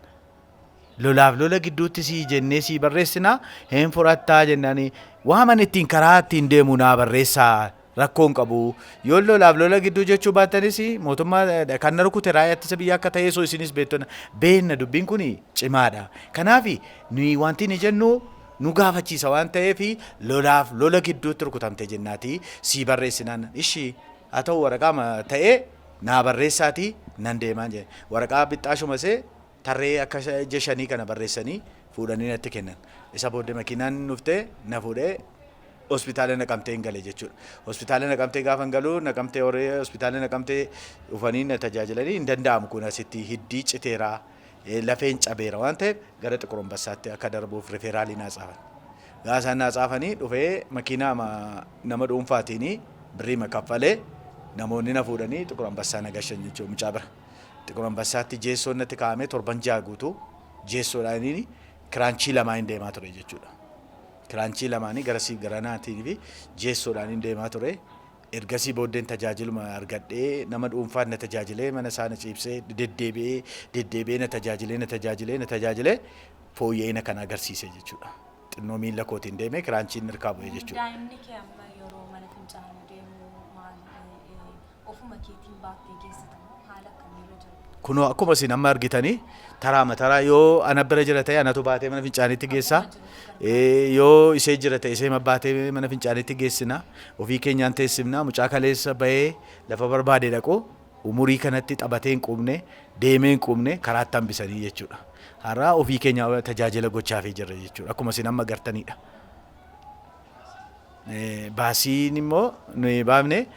Lolaaf lola gidduutti sii jennee sii barreessinaa hin fudhattaa jennaani waaman ittiin karaa ittiin deemu naa barreessaa, rakkoo hin qabu. Yoo lolaaf lola gidduu jechuu baattanis mootummaa kan na rukute raayyaa ittisa biyyaa akka ta'ee soo isinis beektona beenna, dubbiin kun cimaadha. Kanaaf nuyi wanti ni jennu nu gaafachiisa waan ta'eef lolaaf lola gidduutti rukutamte jennaati sii barreessinaan, ishii haa ta'u, waraqaa ta'ee naa barreessaatii nan deemaan jedhe. Waraqaa bixxaashuma isee tarree akka ija shanii kana barreessanii fuudhanii natti kennan. Isa booddee makiinaan dhuftee na fuudhee hospitaala Naqamtee hin gale jechuudha. Hospitaala Naqamtee gaafa hin galu Naqamtee horee hospitaala Naqamtee dhufanii na tajaajilanii hin danda'amu, kun asitti hiddii citeeraa, lafeen cabeera waan ta'eef gara Xiqur Ambassaatti akka darbuuf referaalii naa tsaafan. Gaafa isaan naa tsaafanii dhufee makiinaa nama dhuunfaatiin birrii kaffalee namoonni na fuudhanii Xiqur Ambassaa na gashan jechuudha mucaa bira. Xiqur Ambassaatti jeessoon natti kaa'amee torban 6 guutuu jeessoodhaan kiraanchii lamaa hin deemaa ture jechuudha. Kiraanchii lamaanii garasiif garanaatiin fi jeessoodhaan hin deemaa ture. Ergasii booddeen tajaajiluma argadhee nama dhuunfaan na tajaajilee mana isaa na ciibsee deddeebi'ee deddeebi'ee na tajaajilee na tajaajilee na tajaajilee fooyya'ina kana agarsiise jechuudha. Xinnoo miila kootiin deemee kiraanchiin hirkaa bu'e jechuudha. Daa'imni kee amma yeroo mana fincaanii deemu maal ofuma keetiin baattee geessita moo haala akkamiirra jira? Kunoo akkuma isin amma argitanii taraama taraa yoo ana bira jira ta'e anatu baatee mana fincaaniitti geessa. Yoo ishee jira ta'e ishee baatee mana fincaaniitti geessina. Ofii keenyaan teessifna. Mucaa kaleessa bahee lafa barbaade dhaqu umurii kanatti taphatee hin quubne, deemee hin quubne karaatti hambisanii jechuudha. Har'a ofii keenya tajaajila gochaafii jirra jechuudha. Akkuma isin amma agartanidha. Baasiin immoo nuyi baafne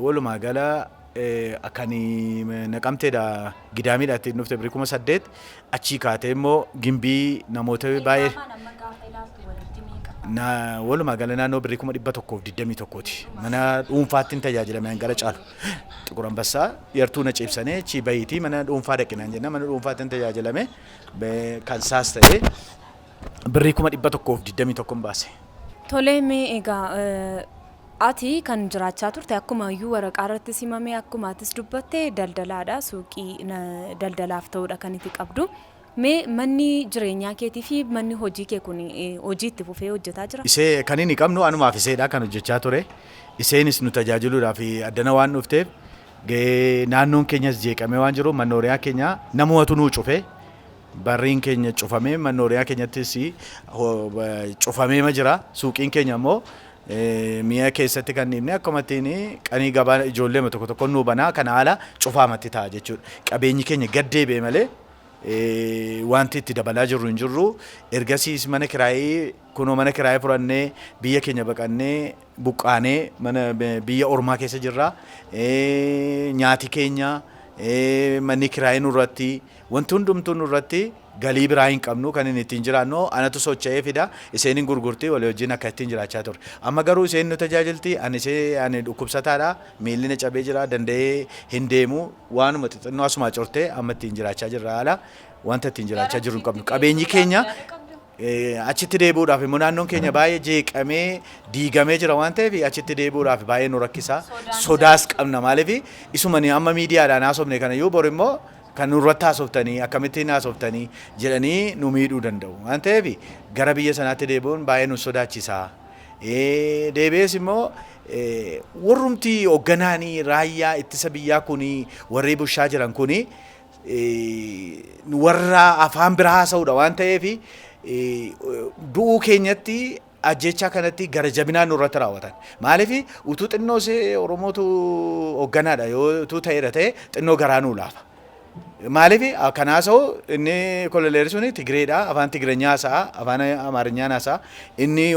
walumaa gala kan Naqamteedha Gidaamiidha ittiin dhufte birrii 8,000, achii kaatee immoo Gimbii namoota baay'ee walumaa gala naannoo birrii 121,000ti. Mana dhuunfaatti hin tajaajilame gara caalu. Xiqur Ambassaa yartuu na ciibsanii achii bahiitii mana dhuunfaa dhaqinaan jenna, mana dhuunfaatti hin tajaajilame kan saas ta'e birrii 121,000 baase. Tolee, mee egaa ati kan jiraachaa turte akkuma iyyuu waraqaa irratti simame, akkuma atis dubbatte daldalaadha, suuqii daldalaaf ta'uudha kan itti qabdu. Mee manni jireenyaa keetii fi manni hojii kee kun hojii itti fufee hojjetaa jira? Isee kan inni qabnu anumaaf iseedha kan hojjechaa ture. Iseenis nu tajaajiluudhaaf addana waan dhufteef naannoon keenyas jeeqamee waan jiru mannooriyaa keenya namumatu nuu cufe. Barriin keenya cufamee mannooriyaa keenyattis cufamee ma jira. Suuqiin keenya immoo mi'a keessatti kan dhiibne akkuma ittiin qanii gabaa ijoollee tokko tokko nuu banaa kana haala cufaamatti ta'a jechuudha. Qabeenyi keenya gad deebi'e malee wanti itti dabalaa jirru hin jirru. Ergasiis mana kiraayii kunoo mana kiraayii furannee biyya keenya baqannee buqqaanee mana biyya ormaa keessa jirra. Nyaati keenya, manni kiraayii nurratti, wanti hundumtuu nurratti, galii biraa hin qabnu. Kan inni ittiin jiraannu anatu socho'ee fida, isheen hin gurgurti, walii wajjin akka ittiin jiraachaa turre. Amma garuu isheen nu tajaajilti, ani ishee ani dhukkubsataadha, miilli na cabee jira, danda'ee hin deemu, waanuma xixinnoo asumaa cortee amma ittiin jiraachaa jirra, haala wanta ittiin jiraachaa jiru hin qabnu. Qabeenyi keenya achitti deebi'uudhaaf immoo naannoon keenya baay'ee jeeqamee diigamee jira waan ta'eef achitti deebi'uudhaaf baay'ee nu rakkisa. Sodaas qabna, maaliif isuma ni amma miidiyaadhaan haasofne kanayyuu bor immoo kan nurratti haasoftanii akkamittiin haasoftanii jedhanii nu miidhuu danda'u waan ta'eef gara biyya sanaatti deebi'uun baay'ee nu sodaachisa. Deebi'ees immoo warrumti hoogganaanii raayyaa ittisa biyyaa kuni warri bushaa jiran kuni warra afaan biraa haasa'uudha waan ta'eef du'uu keenyatti ajjechaa kanatti gara jabinaan nurratti raawwatan. Maaliif utuu xinnoo ishee Oromootu hoogganaadha yoo utuu ta'eera ta'e xinnoo garaa nuu laafa. Maaliif kan haasa'u inni kololeerri suni Tigireedha, afaan Tigireenyaa haasa'a, afaan Amaarinyaa haasa'a, inni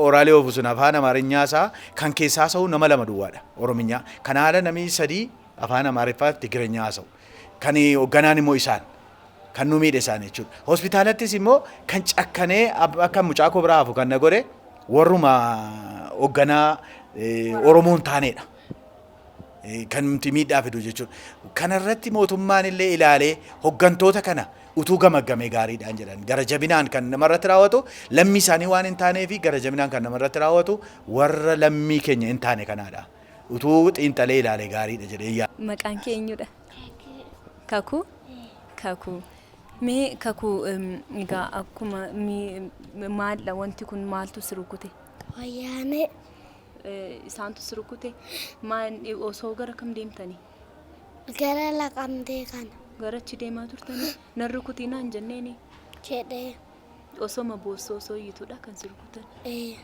oraalee oofu sun afaan Amaarinyaa haasa'a, kan keessaa haasa'u nama lama duwwaadha Orominyaa. Kan haala namni sadii afaan Amaariffaa Tigireenyaa haasa'u. Kan hoogganaan immoo isaan. Kan nu miidhe isaan jechuudha. Hospitaalattis immoo kan cakkanee akka mucaa koo biraa hafu kan na godhe warruma hoogganaa Oromoon taanedha. Kan nuti miidhaa fidu jechuudha. Kanarratti mootummaan illee ilaalee hooggantoota kana utuu gamaggamee gaariidhaan jedhan. Gara jabinaan kan namarratti raawwatu lammii isaanii waan hin taanee fi gara jabinaan kan namarratti raawwatu warra lammii keenya hin taane kanaadha. Utuu xiinxalee ilaalee gaariidha jedhee yaada. Maqaan kee eenyudha? Kakuu? Kakuu. Mee Kakuu, egaa akkuma maaldha wanti kun, maaltu si rukute? Wayyaanee. Isaantu si rukute? Maal osoo gara kam deemtanii? Gara Laqamtee kana. Gara achi deemaa turtanii? Nan rukutinaa hin jenneeni? Jedhee. Osoma boossoo osoo iyyituudha kan si rukutan? Ee.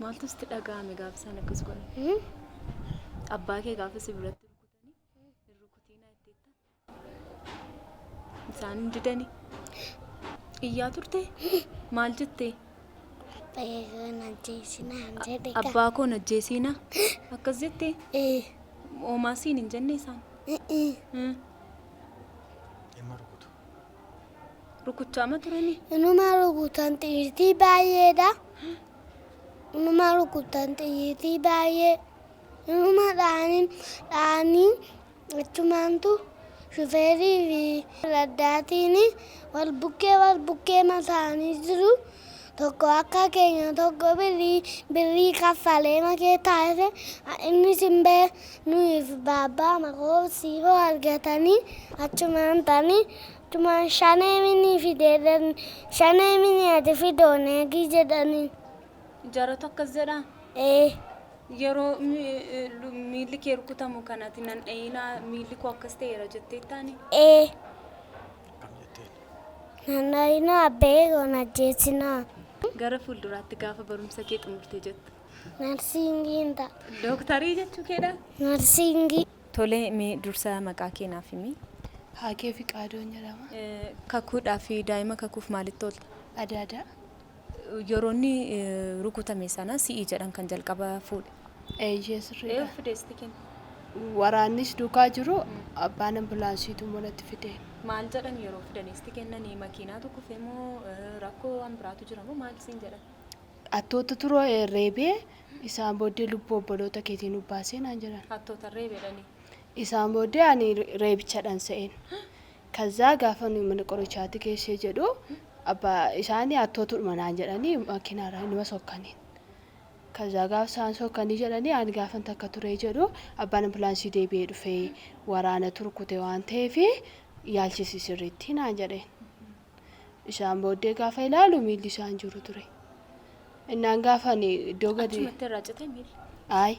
Maaltu sitti dhaga'ame gaafa isaan akkas godhan? Abbaa kee gaafa si biratti rukutanii hin rukutinaa jetteetta? Isaan hin didanii? Iyyaa turte? Maal jettee? Baay'ee ajjeesinaan jedhe. Abbaa koo na ajjeesiinaa? Akkas jettee? Ee. Oomaa siin hin jenne isaan? Dhimma rukutu. Rukuchaama turanii? Inuma rukutan, xiyyitii baay'eedha. Inuma rukutan, xiyyitii baay'ee. Inuma dhahanii dhahanii achumaantu shufeerii fi raddaatiin wal bukkee mataanii jiru. Tokko akka keenya tokko birrii kaffalee makee taasise, inni simbee nuyiif baabbaa makoo siifoo argatanii achumaan ta'anii achumaan shanee minii fideedhan, shanee minii ati fidooneegii jedhanii. Jaratu akkas jedhaa? Ee. Yeroo miilli kee rukutamu kanatti nan dhayinaa miilli koo akkas ta'eera jettee taani? Ee. Nan dhayinaa abbee koo na ajjeesinaa. Gara fuulduraatti gaafa barumsa kee xumurte jettu? Narsiingiin ta'a. Dooktarii jechuu keedha? Narsiingii. Tole, mee dursa maqaa kee naaf himi. Haakee Fiqaadoon jedhama. Kakuudhaa fi daa'ima kakuuf maalitti oolta? Adaadaa. Yeroo inni rukutame sana si'ii jedhan kan jalqaba fuudhe. Eeyyee, sirriidha. Eeyyuu fideesti kenna. Waraannis duukaa jiru, abbaan ambulaansiitu manatti fide. Maal jedhan yeroo fidaneesti kennanii? Makiinaatu kufee moo rakkoo waan biraatu jira moo maal siin jedhan? Attoota turoo reebee isaan booddee lubbuu obboloota keetiin nu baasee naan jedhan. Hattoota reebeedhani. Isaan booddee ani reebichadhaan se'een. Kazaa gaafa nuyi mana qorichaatti geessee jedhu, abbaa isaanii hattootudhuma naan jedhanii makiinaarraa numa sokkaniin. Kazaa gaafa isaan sokkanii jedhanii, ani gaafan takka turee jedhu abbaan ambulaansii deebi'ee dhufee waraana turkute waan ta'eef yaalchisi sirriitti naan jedheen. Isaan booddee gaafa ilaalu miilli isaan jiru ture. Innaan gaafa ani iddoo gadi. Achumatti irraa cite miilli? Ayi,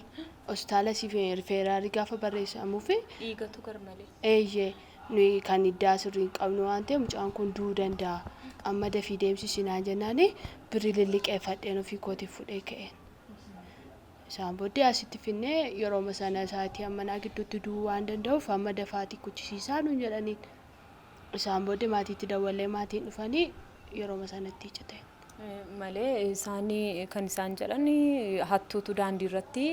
hospitaala siif rifeeraalii gaafa barreessamuufi. Dhiigatu gar malee. Eeyyee, nuyi kan iddaa sirrii hin qabnu waan ta'eef mucaan kun du'uu danda'a. Amma dafii deemsisi naan jennaani birrii lilliqeeffadheen ofii kootiif fudhee ka'een. Isaan booddee asitti finnee yeroo sana sa'aatii ammanaa gidduutti du'uu waan danda'uuf amma dafaatii kuchisiisaa nuun jedhaniin. Isaan booddee maatiitti dawwallee maatiin dhufanii yeroo sanatti cite. Malee isaan kan isaan jedhan hattuutu daandii irratti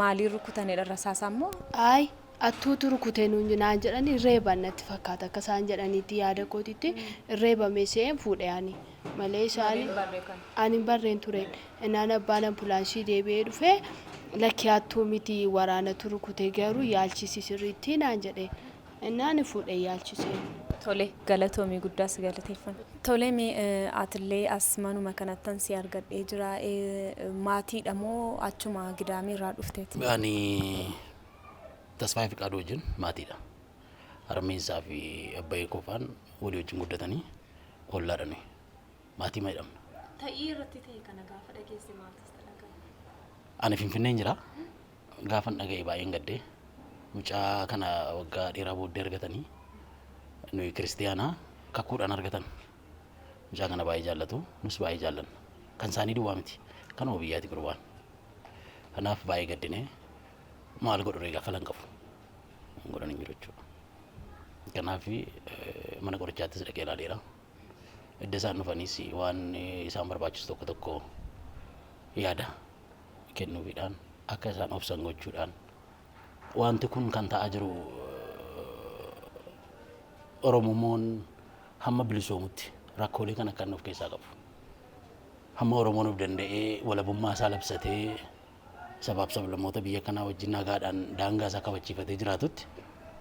maaliin rukutanidha, rasaasaa immoo? Ayi, hattuutu rukute nuun naan jedhanii reeban natti fakkaata, akka isaan jedhaniitti yaada kootitti reebame se'een fuudhe ani. Malee isaan ani hin barreen ture. Innaan abbaan ambulaansii deebi'ee dhufee lakki, hattuu miti, waraanatu rukute, garuu yaalchisi sirriitti naan jedhe. Innaan fuudhee yaalchise. Tole, galatoomii, guddaas galateeffanna. Tole, mee atillee as manuma kanattan si argadhee jira. Maatiidha moo achuma Gidaamii irraa dhufteeti? Ani Tasfaayee Fiqaaduu wajjin maatiidha. Harmeensaa fi abbayee koofaan walii wajjin guddatanii ollaadha nuyi. Maatii ma jedhamna. Ta'ii irratti ta'e kana gaafa dhageesse maaltu sitti dhaga'ame? Ani Finfinneen jira. Gaafan dhaga'e baay'een gaddee. Mucaa kana waggaa dheeraa booddee argatanii, nuyi kiristiyaanaa kakuudhaan argatan. Mucaa kana baay'ee jaallatu, nus baay'ee jaallanna. Kan isaanii duwwaa miti. Kanuma biyyaati gurbaan. Kanaaf baay'ee gaddinee, maal godhu ree, gaafa lan qabu. Godhan hin jiru jechuudha. Kanaaf mana qorichaattis dhaqee ilaaleera. Edda isaan dhufaniis waan isaan barbaachisu tokko tokko yaada kennuufiidhaan, akka isaan obsan gochuudhaan, wanti kun kan ta'aa jiru Oromummoon hamma bilisoomutti rakkoolee kan akka inni of keessaa qabu. Hamma Oromoon of danda'ee walabummaa isaa labsatee sabaaf sablammoota biyya kanaa wajjin nagaadhaan daangaa isaa kabachiifatee jiraatutti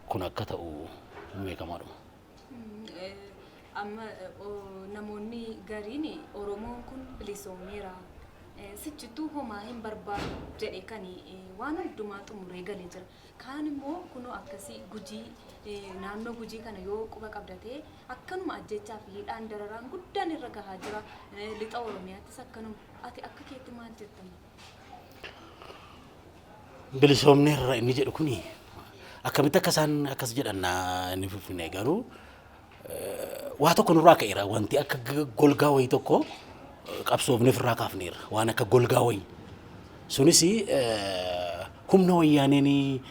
kun akka ta'u beekamaadhuma. Amma namoonni gariin Oromoon kun bilisoomeera, sichittuu homaa hin barbaadu jedhe kan waan hundumaa xumuree galee jira. Kaan immoo kunoo akkasii Gujii, naannoo Gujii kana yoo quba qabdatee akkanuma ajjechaa fi hidhaan dararaan guddaan irra gahaa jira. Lixa Oromiyaattis akkanuma. Ati akka keetti maal jettama? Bilisoomni irra inni jedhu kuni akkamitti akka isaan akkas jedhan inni Finfinnee garuu waa tokko nurraa ka'eera, wanti akka golgaa wayii tokko qabsoofne ofirraa kaafneerra, waan akka golgaa wayii. Sunis humna wayyaaneen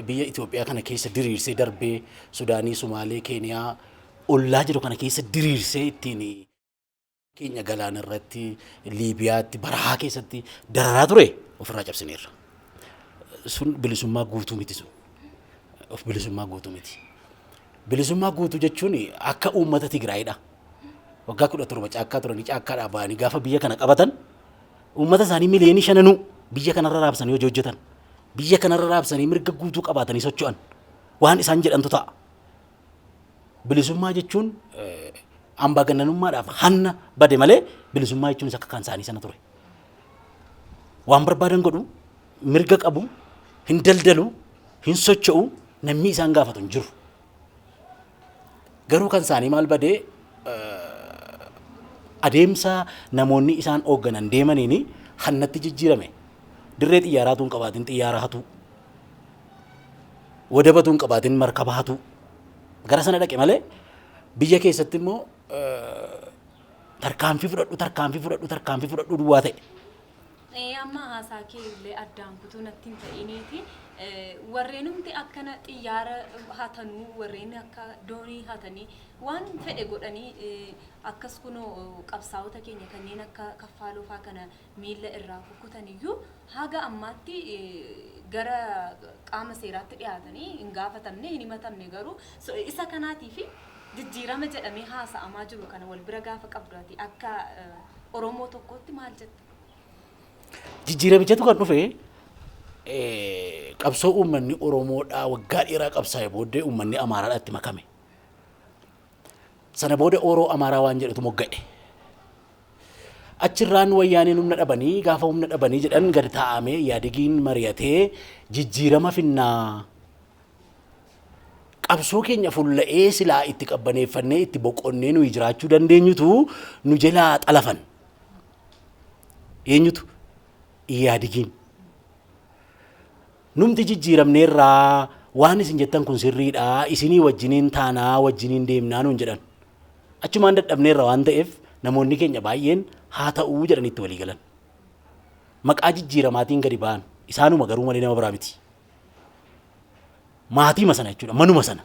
biyya Itoophiyaa kana keessa diriirsee darbee Sudaanii, Sumaalee, Keeniyaa ollaa jiru kana keessa diriirsee ittiin keenya galaana irratti, Liibiyaatti, barahaa keessatti dararaa ture ofirraa cabsineerra. Sun bilisummaa guutuu miti sun. Of bilisummaa guutuu miti. Bilisummaa guutuu jechuun akka uummata Tigraayidha. Waggaa 17 caakkaa turanii caakkaadhaa ba'anii gaafa biyya kana qabatan uummata isaanii miliyoonii 5nuu biyya kanarra raabsanii hojii hojjetan. Biyya kanarra raabsanii mirga guutuu qabaatanii socho'an. Waan isaan jedhantu ta'a. Bilisummaa jechuun ambaagannanummaadhaaf hanna bade malee bilisummaa jechuunis akka kan isaanii sana ture. Waan barbaadan godhu, mirga qabu, hin daldalu, hin socho'u, namni isaan gaafatu hin jiru. Garuu kan isaanii maal badee, adeemsa namoonni isaan hoogganan deemaniin hannatti jijjiirame. Dirree xiyyaaraatu hin qabaatin xiyyaara hatu. Wadabatu hin qabaatin markaba hatu. Gara sana dhaqe malee biyya keessatti immoo tarkaanfii fudhadhu tarkaanfii fudhadhu tarkaanfii fudhadhu duwwaa ta'e. Amma haasaa kee illee addaan kutuu natti hin ta'iniiti. Warreenumti akkana xiyyaara hatanuu, warreen akka doonii hatanii waan fedhe godhanii akkas kunoo qabsaa'ota keenya kanneen akka Kaffaaloo faa kana miilla irraa kukkutaniyyuu haga ammaatti gara qaama seeraatti dhiyaatanii hin gaafatamne, hin himatamne. Garuu isa kanaatii fi jijjiirama jedhamee haasa'amaa jiru kana wal bira gaafa qabdu ati akka Oromoo tokkootti maal jetta? Jijjiiramichatu kan dhufe qabsoo uummanni Oromoodhaa waggaa dheeraa qabsaa'e booddee uummanni Amaaraadhaa itti makame. Sana booda Oroo Amaaraa waan jedhutu mogga'e. Achirraan Wayyaaneen humna dhabanii gaafa humna dhabanii jedhan gad taa'amee Yaadigiin mari'atee jijjiirama finnaa, qabsoo keenya fulla'ee silaa itti qabbaneeffannee itti boqonnee nuyi jiraachuu dandeenyutu nu jalaa xalafan. Eenyutu? Iyaadigiin. Numti jijjiiramneerraa, waan isin jettan kun sirriidha, isinii wajjiniin taanaa, wajjiniin deemnaa nuun jedhan. Achumaan dadhabneerra waan ta'eef namoonni keenya baay'een haa ta'uu jedhanii itti walii galan. Maqaa jijjiiramaatiin gadi ba'an, isaanuma garuu malee nama biraa miti. Maatiima sana jechuudha, manuma sana,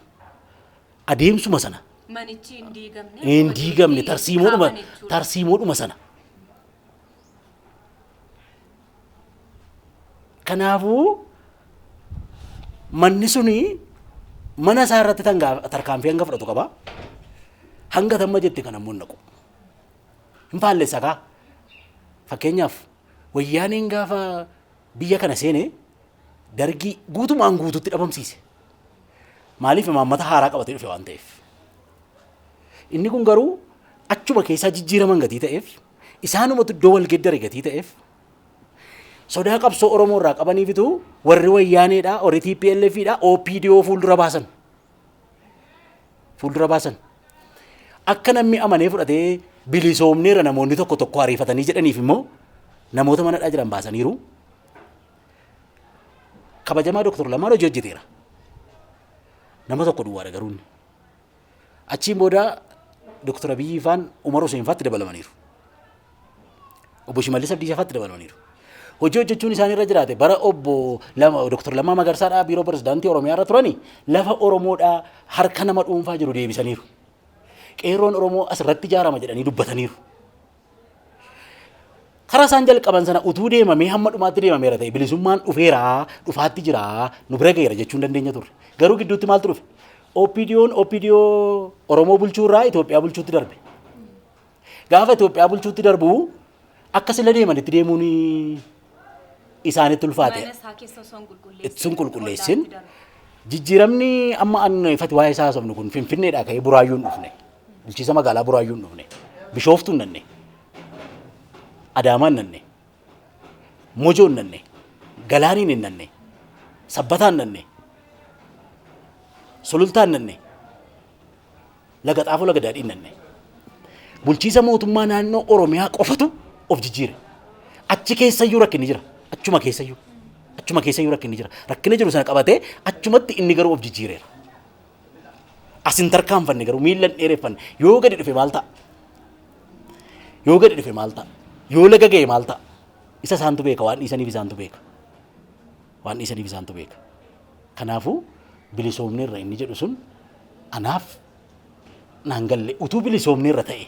adeemsuma sana. Manichi hin diigamne. Hin diigamne, tarsiimoodhuma tarsiimoodhuma sana. Kanaafuu manni suni mana isaa irratti tarkaanfii hanga fudhatu qaba. Hanga tamma jette kana immoo hin naqu. Hin faallessa kaa. Fakkeenyaaf, Wayyaaneen gaafa biyya kana seene Dargii guutumaan guututti dhabamsiise. Maaliif? Imaammata haaraa qabatee dhufe waan ta'eef. Inni kun garuu achuma keessaa jijjiiraman gatii ta'eef, isaanumatu iddoo wal geddare gatii ta'eef, sodaa qabsoo Oromoo irraa qabaniifitu warri Wayyaaneedha, warri TPLFidha, OPDO fuuldura baasan. Fuuldura baasan. Akka namni amanee fudhatee bilisoomneerra namoonni tokko tokko ariifatanii jedhaniif immoo namoota manadhaa jiran baasaniiru. Kabajamaa Dooktor Lammaan hojii hojjeteera. Nama tokko duwwaadha garuu inni. Achiin booda Dooktor Abiyyi faan Umar Hussein faatti dabalamaniiru. Obbo Shimallis Abdiisaa faatti dabalamaniiru. Hojii hojjechuun isaan irra jiraate bara obbo Dooktor Lammaa Magarsaadhaa biiroo pirezidaantii Oromiyaa irra turani lafa Oromoodhaa harka nama dhuunfaa jiru deebisaniiru. Qeerroon Oromoo asirratti ijaarama jedhanii dubbataniiru. Karaa isaan jalqaban sana utuu deemamee hamma dhumaatti deemameera ta'e bilisummaan dhufeera, dhufaatti jira, nu bira ga'eera jechuu hin dandeenya turre. Garuu gidduutti maaltu dhufe? OPDOn OPDO Oromoo bulchuu irraa Itoophiyaa bulchuutti darbe. Gaafa Itoophiyaa bulchuutti darbu akka sila deemanitti deemuun isaanitti ulfaate. Mana isaa keessa osoo hin qulqulleessin. Sun qulqulleessin. Jijjiiramni amma an ifati waa'ee isaa haasofnu kun Finfinneedhaa ka'ee Buraayyuun dhufne. Bulchiinsa magaalaa Buraayyuun dhufne. Bishooftuun nanne. Adaamaan nanne. Mojoon nanne. Galaaniin hin nanne. Sabbataan nanne. Sulultaan nanne. Laga Xaafoo, Laga Daadhiin nanne. Bulchiinsa mootummaa naannoo Oromiyaa qofatu of jijjiire. Achi keessayyuu rakkinni jira. Achuma keessayyuu. Achuma keessayyuu rakkinni jira. Rakkina jiru sana qabatee achumatti inni garuu of jijjiireera. As hin tarkaanfanne garuu, miilla hin dheereffanne. Yoo gadi dhufe maal ta'a? Yoo gadi dhufe maal ta'a? Yoo laga ga'e maal ta'a? Isa isaantu beeka, waan dhiisaniif isaantu beeka. Waan dhiisaniif isaantu beeka. Kanaafuu bilisoomneerra inni jedhu sun anaaf naan galle. Utuu bilisoomneerra ta'e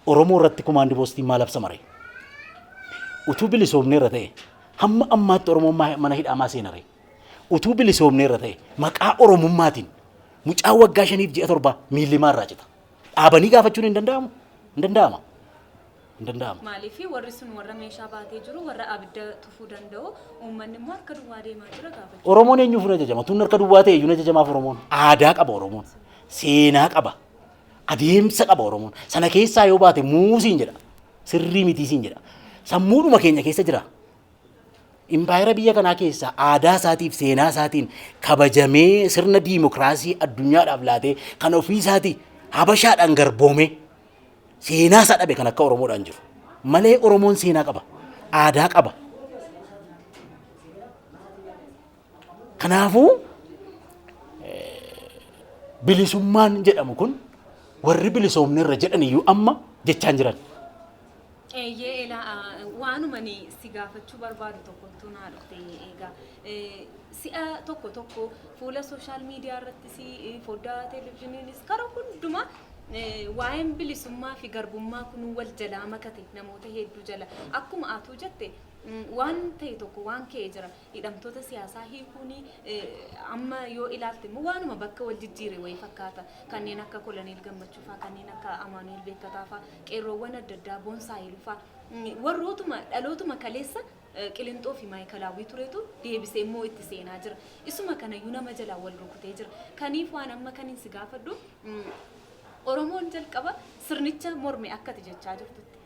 Oromoo irratti kumaandi poostiin maal labsama ree? Utuu bilisoomneerra ta'e hamma ammaatti Oromoon mana hidhaa maa seena ree? Utuu bilisoomneerra ta'e maqaa Oromummaatiin mucaa waggaa 5f ji'a 7 miilli maarraa cita? Dhaabanii gaafachuun hin danda'amu? Hin danda'ama. Hin danda'ama. Maaliif warri sun warra meeshaa baatee jiru, warra abidda tufuu danda'u, uummanni immoo harka duwwaa deemaa jira gaafachuu. Oromoon eenyuuf hin ajajama? Tun harka duwwaa ta'e iyyuu hin ajajamaaf Oromoon. Aadaa qaba Oromoon. Seenaa qaba. Adeemsa qaba Oromoon. Sana keessaa yoo baate muusiin jedha. Sirrii mitii siin jedha. Sammuudhuma keenya keessa jira. Impaayera biyya kanaa keessaa aadaa isaatiif seenaa isaatiin kabajamee, sirna diimokiraasii addunyaadhaaf laatee, kan ofii isaatii Habashaadhaan garboomee seenaa isaa dhabe kan akka Oromoodhaan jiru. Malee Oromoon seenaa qaba. Aadaa qaba. Kanaafuu bilisummaan jedhamu kun warri bilisoomnerra jedhan iyyuu amma jechaan jiran. Eeyyee, elaa waanuma ni si gaafachuu barbaadu tokkottuu naa dhufte. Egaa si'a tokko tokko fuula social media irrattis, foddaa televezyiiniinis, karaa hundumaa waa'een bilisummaa fi garbummaa kun wal jalaa makate namoota hedduu jala. Akkuma atuu jette, waan ta'e tokko waan ka'ee jira, hidhamtoota siyaasaa hiikuun. Amma yoo ilaalte immoo waanuma bakka wal jijjiire wayii fakkaata. Kanneen akka Koloneel Gammachuu faa, kanneen akka Amaanu'el Beekkataa faa, qeerroowwan adda addaa, Boonsaa Haayiluu faa, warrootuma dhalootuma kaleessa Qilinxoo fi Maayikalaawwii turetu deebisee immoo itti seenaa jira. Isuma kanayyuu nama jalaa wal rukutee jira. Kaniif waan amma kanin si gaafadhu, Oromoon jalqaba sirnicha morme akkati jechaa jirtutti.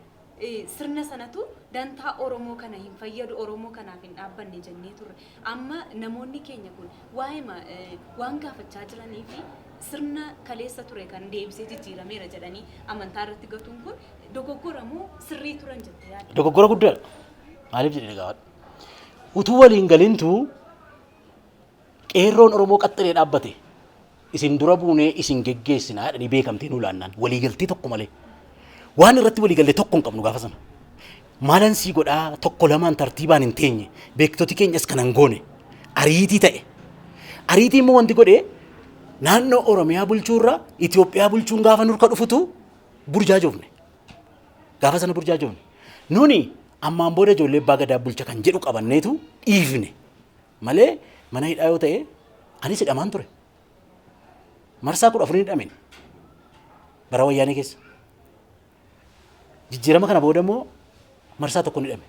Sirna sanatu dantaa Oromoo kana hin fayyadu, Oromoo kanaaf hin dhaabbanne jennee turre. Amma namoonni keenya kun waa'eema waan gaafachaa jiranii fi sirna kaleessa ture kan deebisee jijjiirameera jedhanii amantaa irratti gatuun kun dogoggora moo sirrii turan jettee yaadda? Dogoggora guddaadha. Maaliif jedhee gaafadha. Utuu waliin galintu qeerroon Oromoo qaxxiree dhaabbate, isin dura buunee isin geggeessinaa jedhanii beekamtee nuu laannaan, waliigaltee tokko malee. Waan irratti waliigallee tokko hin qabnu gaafa sana. Maalan sii godhaa, tokko lamaan tartiibaan hin teenye, beektoti keenyas kan hin goone ariitii ta'e. Ariitii immoo wanti godhee naannoo Oromiyaa bulchuurra Itoophiyaa bulchuun gaafa nurka dhufutu burjaajoofne. Gaafa sana burjaajoofne. Nuni ammaan booda ijoollee abbaa gadaa bulcha kan jedhu qabanneetu dhiifne malee, mana hidhaa yoo ta'e anis hidhamaan ture. Marsaa 14 hidhamen bara wayyaanee keessa. Jijjiirama kana booda immoo marsaa tokko hidhame.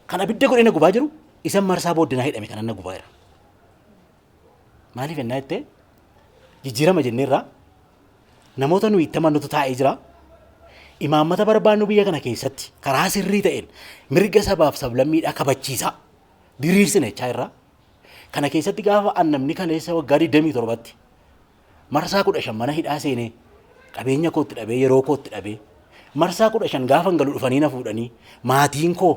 Kan abidda godhee na gubaa jiru isa marsaa booddee hidhame kanan na gubaa jira. Maaliif ennaa jettee, jijjiirama jenneerraa namoota nuyi itti amannutu taa'ee jira. Imaammata barbaannu biyya kana keessatti karaa sirrii ta'een mirga sabaaf sablammiidhaa kabachiisaa diriirsina jechaa irraa. Kana keessatti gaafa an namni kaleessa waggaa 27tti marsaa 15 mana hidhaa seenee, qabeenya kootti dhabee, yeroo kootti dhabee, marsaa 15 gaafa hin galu dhufanii na fuudhanii, maatiin koo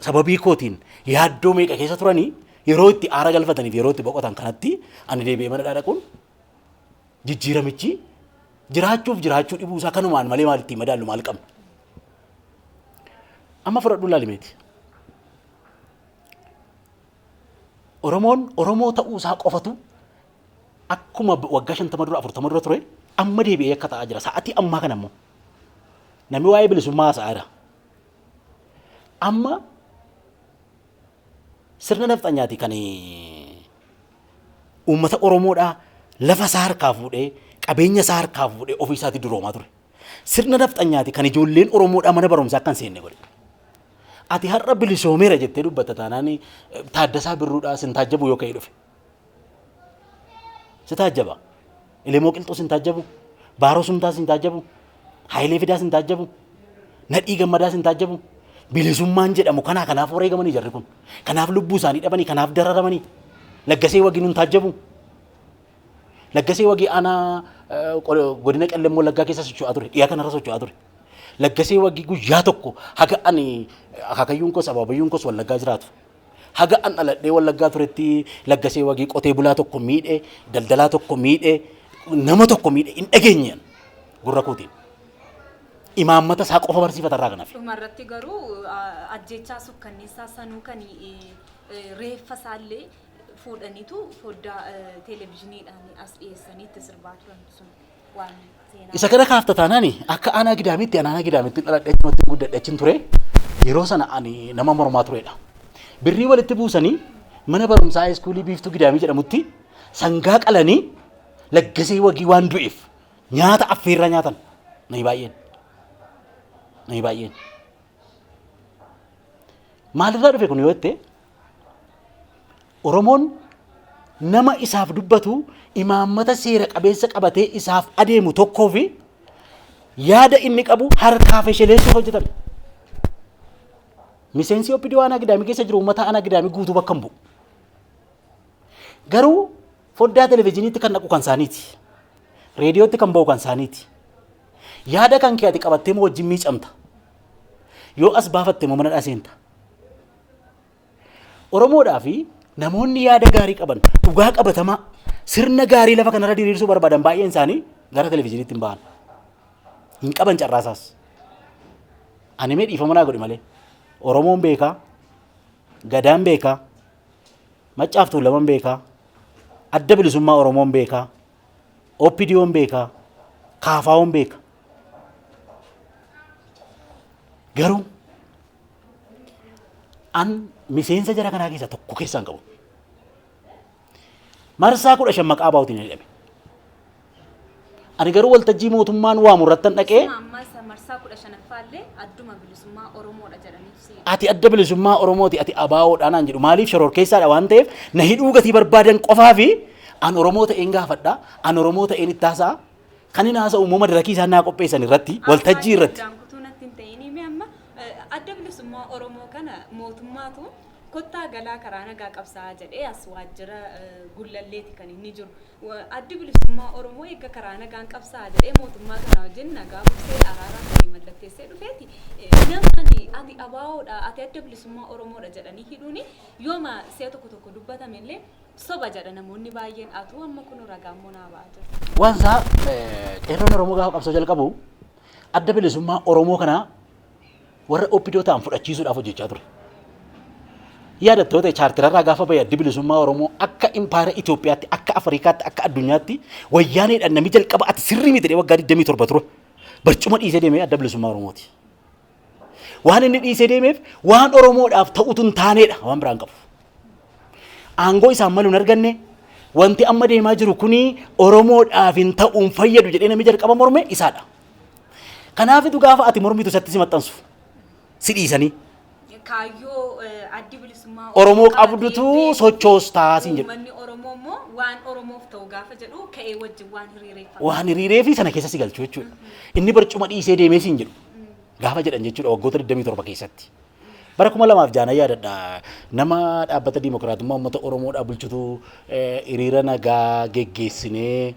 sababii kootiin yaaddoo meeqa keessa turanii, yeroo itti aara galfataniif yeroo itti boqotan kanatti ani deebi'ee mana dhaquun jijjiiramichi jiraachuuf jiraachuu dhibuu isaa kanumaan malee maal ittiin madaallu maal qabna? Amma fudhadhu laalimeeti. Oromoon Oromoo ta'uu isaa qofatu akkuma waggaa 50 dura, 40 dura ture amma deebi'ee akka ta'aa jira. Sa'atii ammaa kana immoo namni waa'ee bilisummaa haasa'aa jira. Amma sirna nafxanyaati kan uummata Oromoodhaa lafa isaa harkaa fuudhee, qabeenya isaa harkaa fuudhee ofii isaatii duroomaa ture. Sirna nafxanyaati kan ijoolleen Oromoodhaa mana barumsaa akka hin seenne godhe. Ati har'a bilisoomeera jettee dubbatta taanaan, Taaddasaa Birruudhaa sin taajjabu yoo ka'ee dhufe. Si taajjaba. Elemoo Qilxuu sin taajjabu. Baaroo Sumtaa sin taajjabu. Hayilee Fidaa sin taajjabu. Nadhii Gammadaa sin taajjabu. Bilisummaan jedhamu kanaa kanaaf wareegamanii jarri kun. Kanaaf lubbuu isaanii dhabanii, kanaaf dararamanii. Laggasee Wagii nun taajjabu. Laggasee Wagii aanaa godina Qellem Wallaggaa keessa socho'aa ture. Dhiyaa kanarra socho'aa ture. Laggasee Wagii guyyaa tokko haga ani akaakayyuun koos abaabayyuun koos Wallaggaa jiraatu. Haga an dhaladhee Wallaggaa turetti Laggasee Wagii qotee bulaa tokko miidhe, daldalaa tokko miidhe, nama tokko miidhe hin dhageenye gurra kootiin. Imaammata isaa qofa barsiifata irraa kanaaf. Dhumarratti garuu ajjechaa sukkanneessaa sanuu kan reeffa isaallee fuudhaniitu foddaa televezyiiniidhaan as dhiyeessanii itti sirbaa turan, sun waan seenaa. Isa kana kaafta taanaan, akka aanaa Gidaamitti, ani aanaa Gidaamitti dhaladhee achumatti guddadhe achin ture. Yeroo sana ani nama mormaa turedha. Birrii walitti buusanii mana barumsaa iskuulii Biiftuu Gidaamii jedhamutti sangaa qalanii Laggasee Wagii waan du'eef nyaata affeerraa nyaatan namni baay'een. Namni baay'een. Maalirraa dhufe kun yoo jette, Oromoon nama isaaf dubbatu, imaammata seera qabeessa qabatee isaaf adeemu tokkoo fi yaada inni qabu harkaa fesheleessuuf hojjetame. Miseensi OPDO aanaa Gidaamii keessa jiru uummata aanaa Gidaamii guutuu bakka hin bu'u. Garuu foddaa televezyiiniitti kan dhaqu kan isaaniiti. Reediyootti kan ba'u kan isaaniiti. Yaada kan kee ati qabattee moo wajjin miicamta. Yoo as baafatte moo mana seenta. Oromoodhaa fi namoonni yaada gaarii qaban, dhugaa qabatamaa, sirna gaarii lafa kanarra diriirsuu barbaadan baay'een isaanii gara televizyiiniitti hin bahan. Hin qaban carraasaas. Ani mee dhiifama naa godhi malee. Oromoon beekaa, Gadaan beekaa, Maccaaf Tuulaman beekaa, Adda Bilisummaa Oromoon beekaa, OPDOn beekaa, KFOn beeka. Garuu an miseensa jara kanaa keessaa tokko keessaa hin qabu. Marsaa 15 maqaa ABOtiin hidhame. Ani garuu waltajjii mootummaan waamu irrattan dhaqee Amma isa marsaa 15ffaallee adduma bilisummaa Oromoodha jedhaniitu si ati Adda Bilisummaa Oromooti, ati ABOdha naan jedhu. Maaliif? Shororkeessaadha waan ta'eef na hidhuu gatii barbaadan qofaa fi an Oromoo ta'een gaafadha, an Oromoo ta'een itti haasa'a. Kan inni haasa'u immoo madarakii isaan naa qopheessan irratti, waltajjii irratti. Addaan kutuu natti hin ta'inii, mee amma Adda Bilisummaa Oromoo kana mootummaatu kottaa galaa karaa nagaa qabsaa'aa jedhee as waajjira Gullalleeti kan inni jiru. Addi Bilisummaa Oromoo eegga karaa nagaan qabsaa'a jedhee mootummaa kana wajjin nagaa buusee araaraan walii mallatteessee dhufeeti. Namani ati ABOdha, ati Adda Bilisummaa Oromoodha jedhanii hidhuuni yooma si'a tokko tokko dubbatame illee soba jedha namoonni baay'een, atuu amma kun ragaa immoo naa ba'aa jira. Waan isaa qeerroon Oromoo gaafa qabsoo jalqabu Adda Bilisummaa Oromoo kana warra OPDO ta'an fudhachiisuudhaaf hojjechaa ture. Yaadattoota chaartirarraa gaafa bahe Addi Bilisummaa Oromoo akka impaayera Itoophiyaatti, akka Afrikaatti, akka addunyaatti wayyaaneedhaan namni jalqaba ati sirrii miti jedhee waggaa 27 ture. Barcuma dhiisee deemee Adda Bilisummaa Oromooti. Waan inni dhiisee deemeef waan Oromoodhaaf ta'utu hin taaneedha, waan biraan qabu. Aangoo isaan malu hin arganne, wanti amma deemaa jiru kuni Oromoodhaaf hin ta'uun fayyadu jedhee namni jalqaba morme isaadha. Kanaafitu gaafa ati mormitu isatti si maxxansu si dhiisanii. Kaayyoo Addi Bilisummaa Oromoo qabdutu sochoostaa siin jedhu. Uummanni Oromoo immoo waan Oromoof ta'u gaafa jedhu ka'ee wajjin waan hiriireeffama. Waan hiriiree fi sana keessa si galchu jechuudha. Inni barcuma dhiisee deemee siin jedhu gaafa jedhan jechuudha waggoota 27 keessatti. Bara 2006 yaadadha, nama dhaabbata Diimokiraatummaa Uummata Oromoodhaa bulchutu hiriira nagaa geggeessinee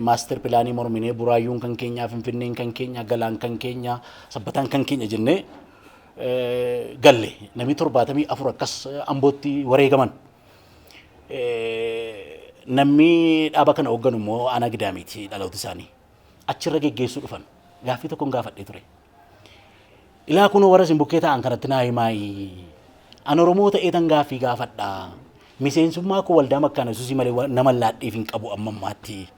master pilaanii morminee, Buraayyuun kan keenyaa, Finfinneen kan keenya, Galaan kan keenya, Sabbataan kan keenya jennee galle, namni 74 akkas Ambootti wareegaman. Namni dhaaba kana hoogganu immoo aanaa Gidaamiiti dhaloota isaanii. Achirra geggeessuu dhufan. Gaaffii tokkon gaafadhee ture. Ilaa kunoo warra isin bukkee taa'an kanatti naa himaayi. An Oromoo ta'ee tan gaaffii gaafadha. Miseensummaa koo waldaa Makkaana Yesuusii malee nama laadheef hin qabu amma ammaatti.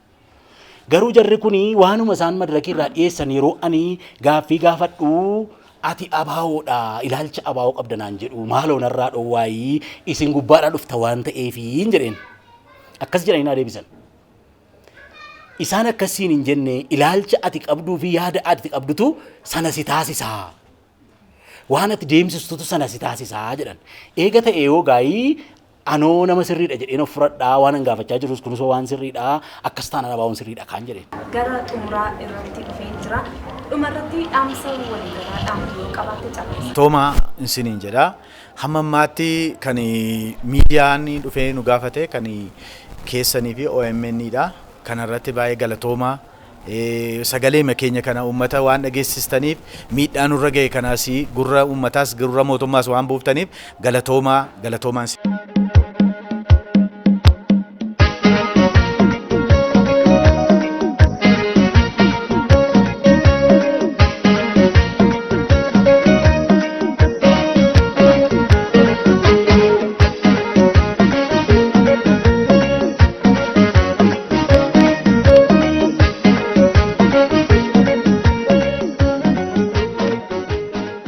Garuu jarri kun waanuma isaan madirakii irraa dhiyeessan yeroo ani gaaffii gaafadhu ati ABOdha, ilaalcha ABO qabda naan jedhu, maaloo narraa dhowwaayii, isin gubbaadhaa dhufta waan ta'eefiin jedheen. Akkas jedhanii naa deebisan. Isaan akkasiin hin jenne, ilaalcha ati qabduu fi yaada ati qabdutu sana si taasisaa. Waan ati deemsistutu sana si taasisaa jedhan. Eega ta'e yoo gaayii anoo nama sirriidha jedheen of fudhadhaa, waan an gaafachaa jirus kunis waan sirriidha, akkas taanaan ABOn sirriidha kaan jedheen. Gara xumuraa irratti dhufeen jira. Dhuma irratti dhaamsa waliigalaa dhaamtu yoo qabaatte carraasa. Toomaa isiniin jedha. Hamma ammaatti kan miidiyaan dhufee nu gaafate kan keessanii fi OMN dha. Kanarratti baay'ee galatoomaa. Sagalee keenya kana uummata waan dhageessistaniif, miidhaa nurra ga'e kanaas gurra uummataas gurra mootummaas waan buuftaniif galatoomaa, galatoomaan.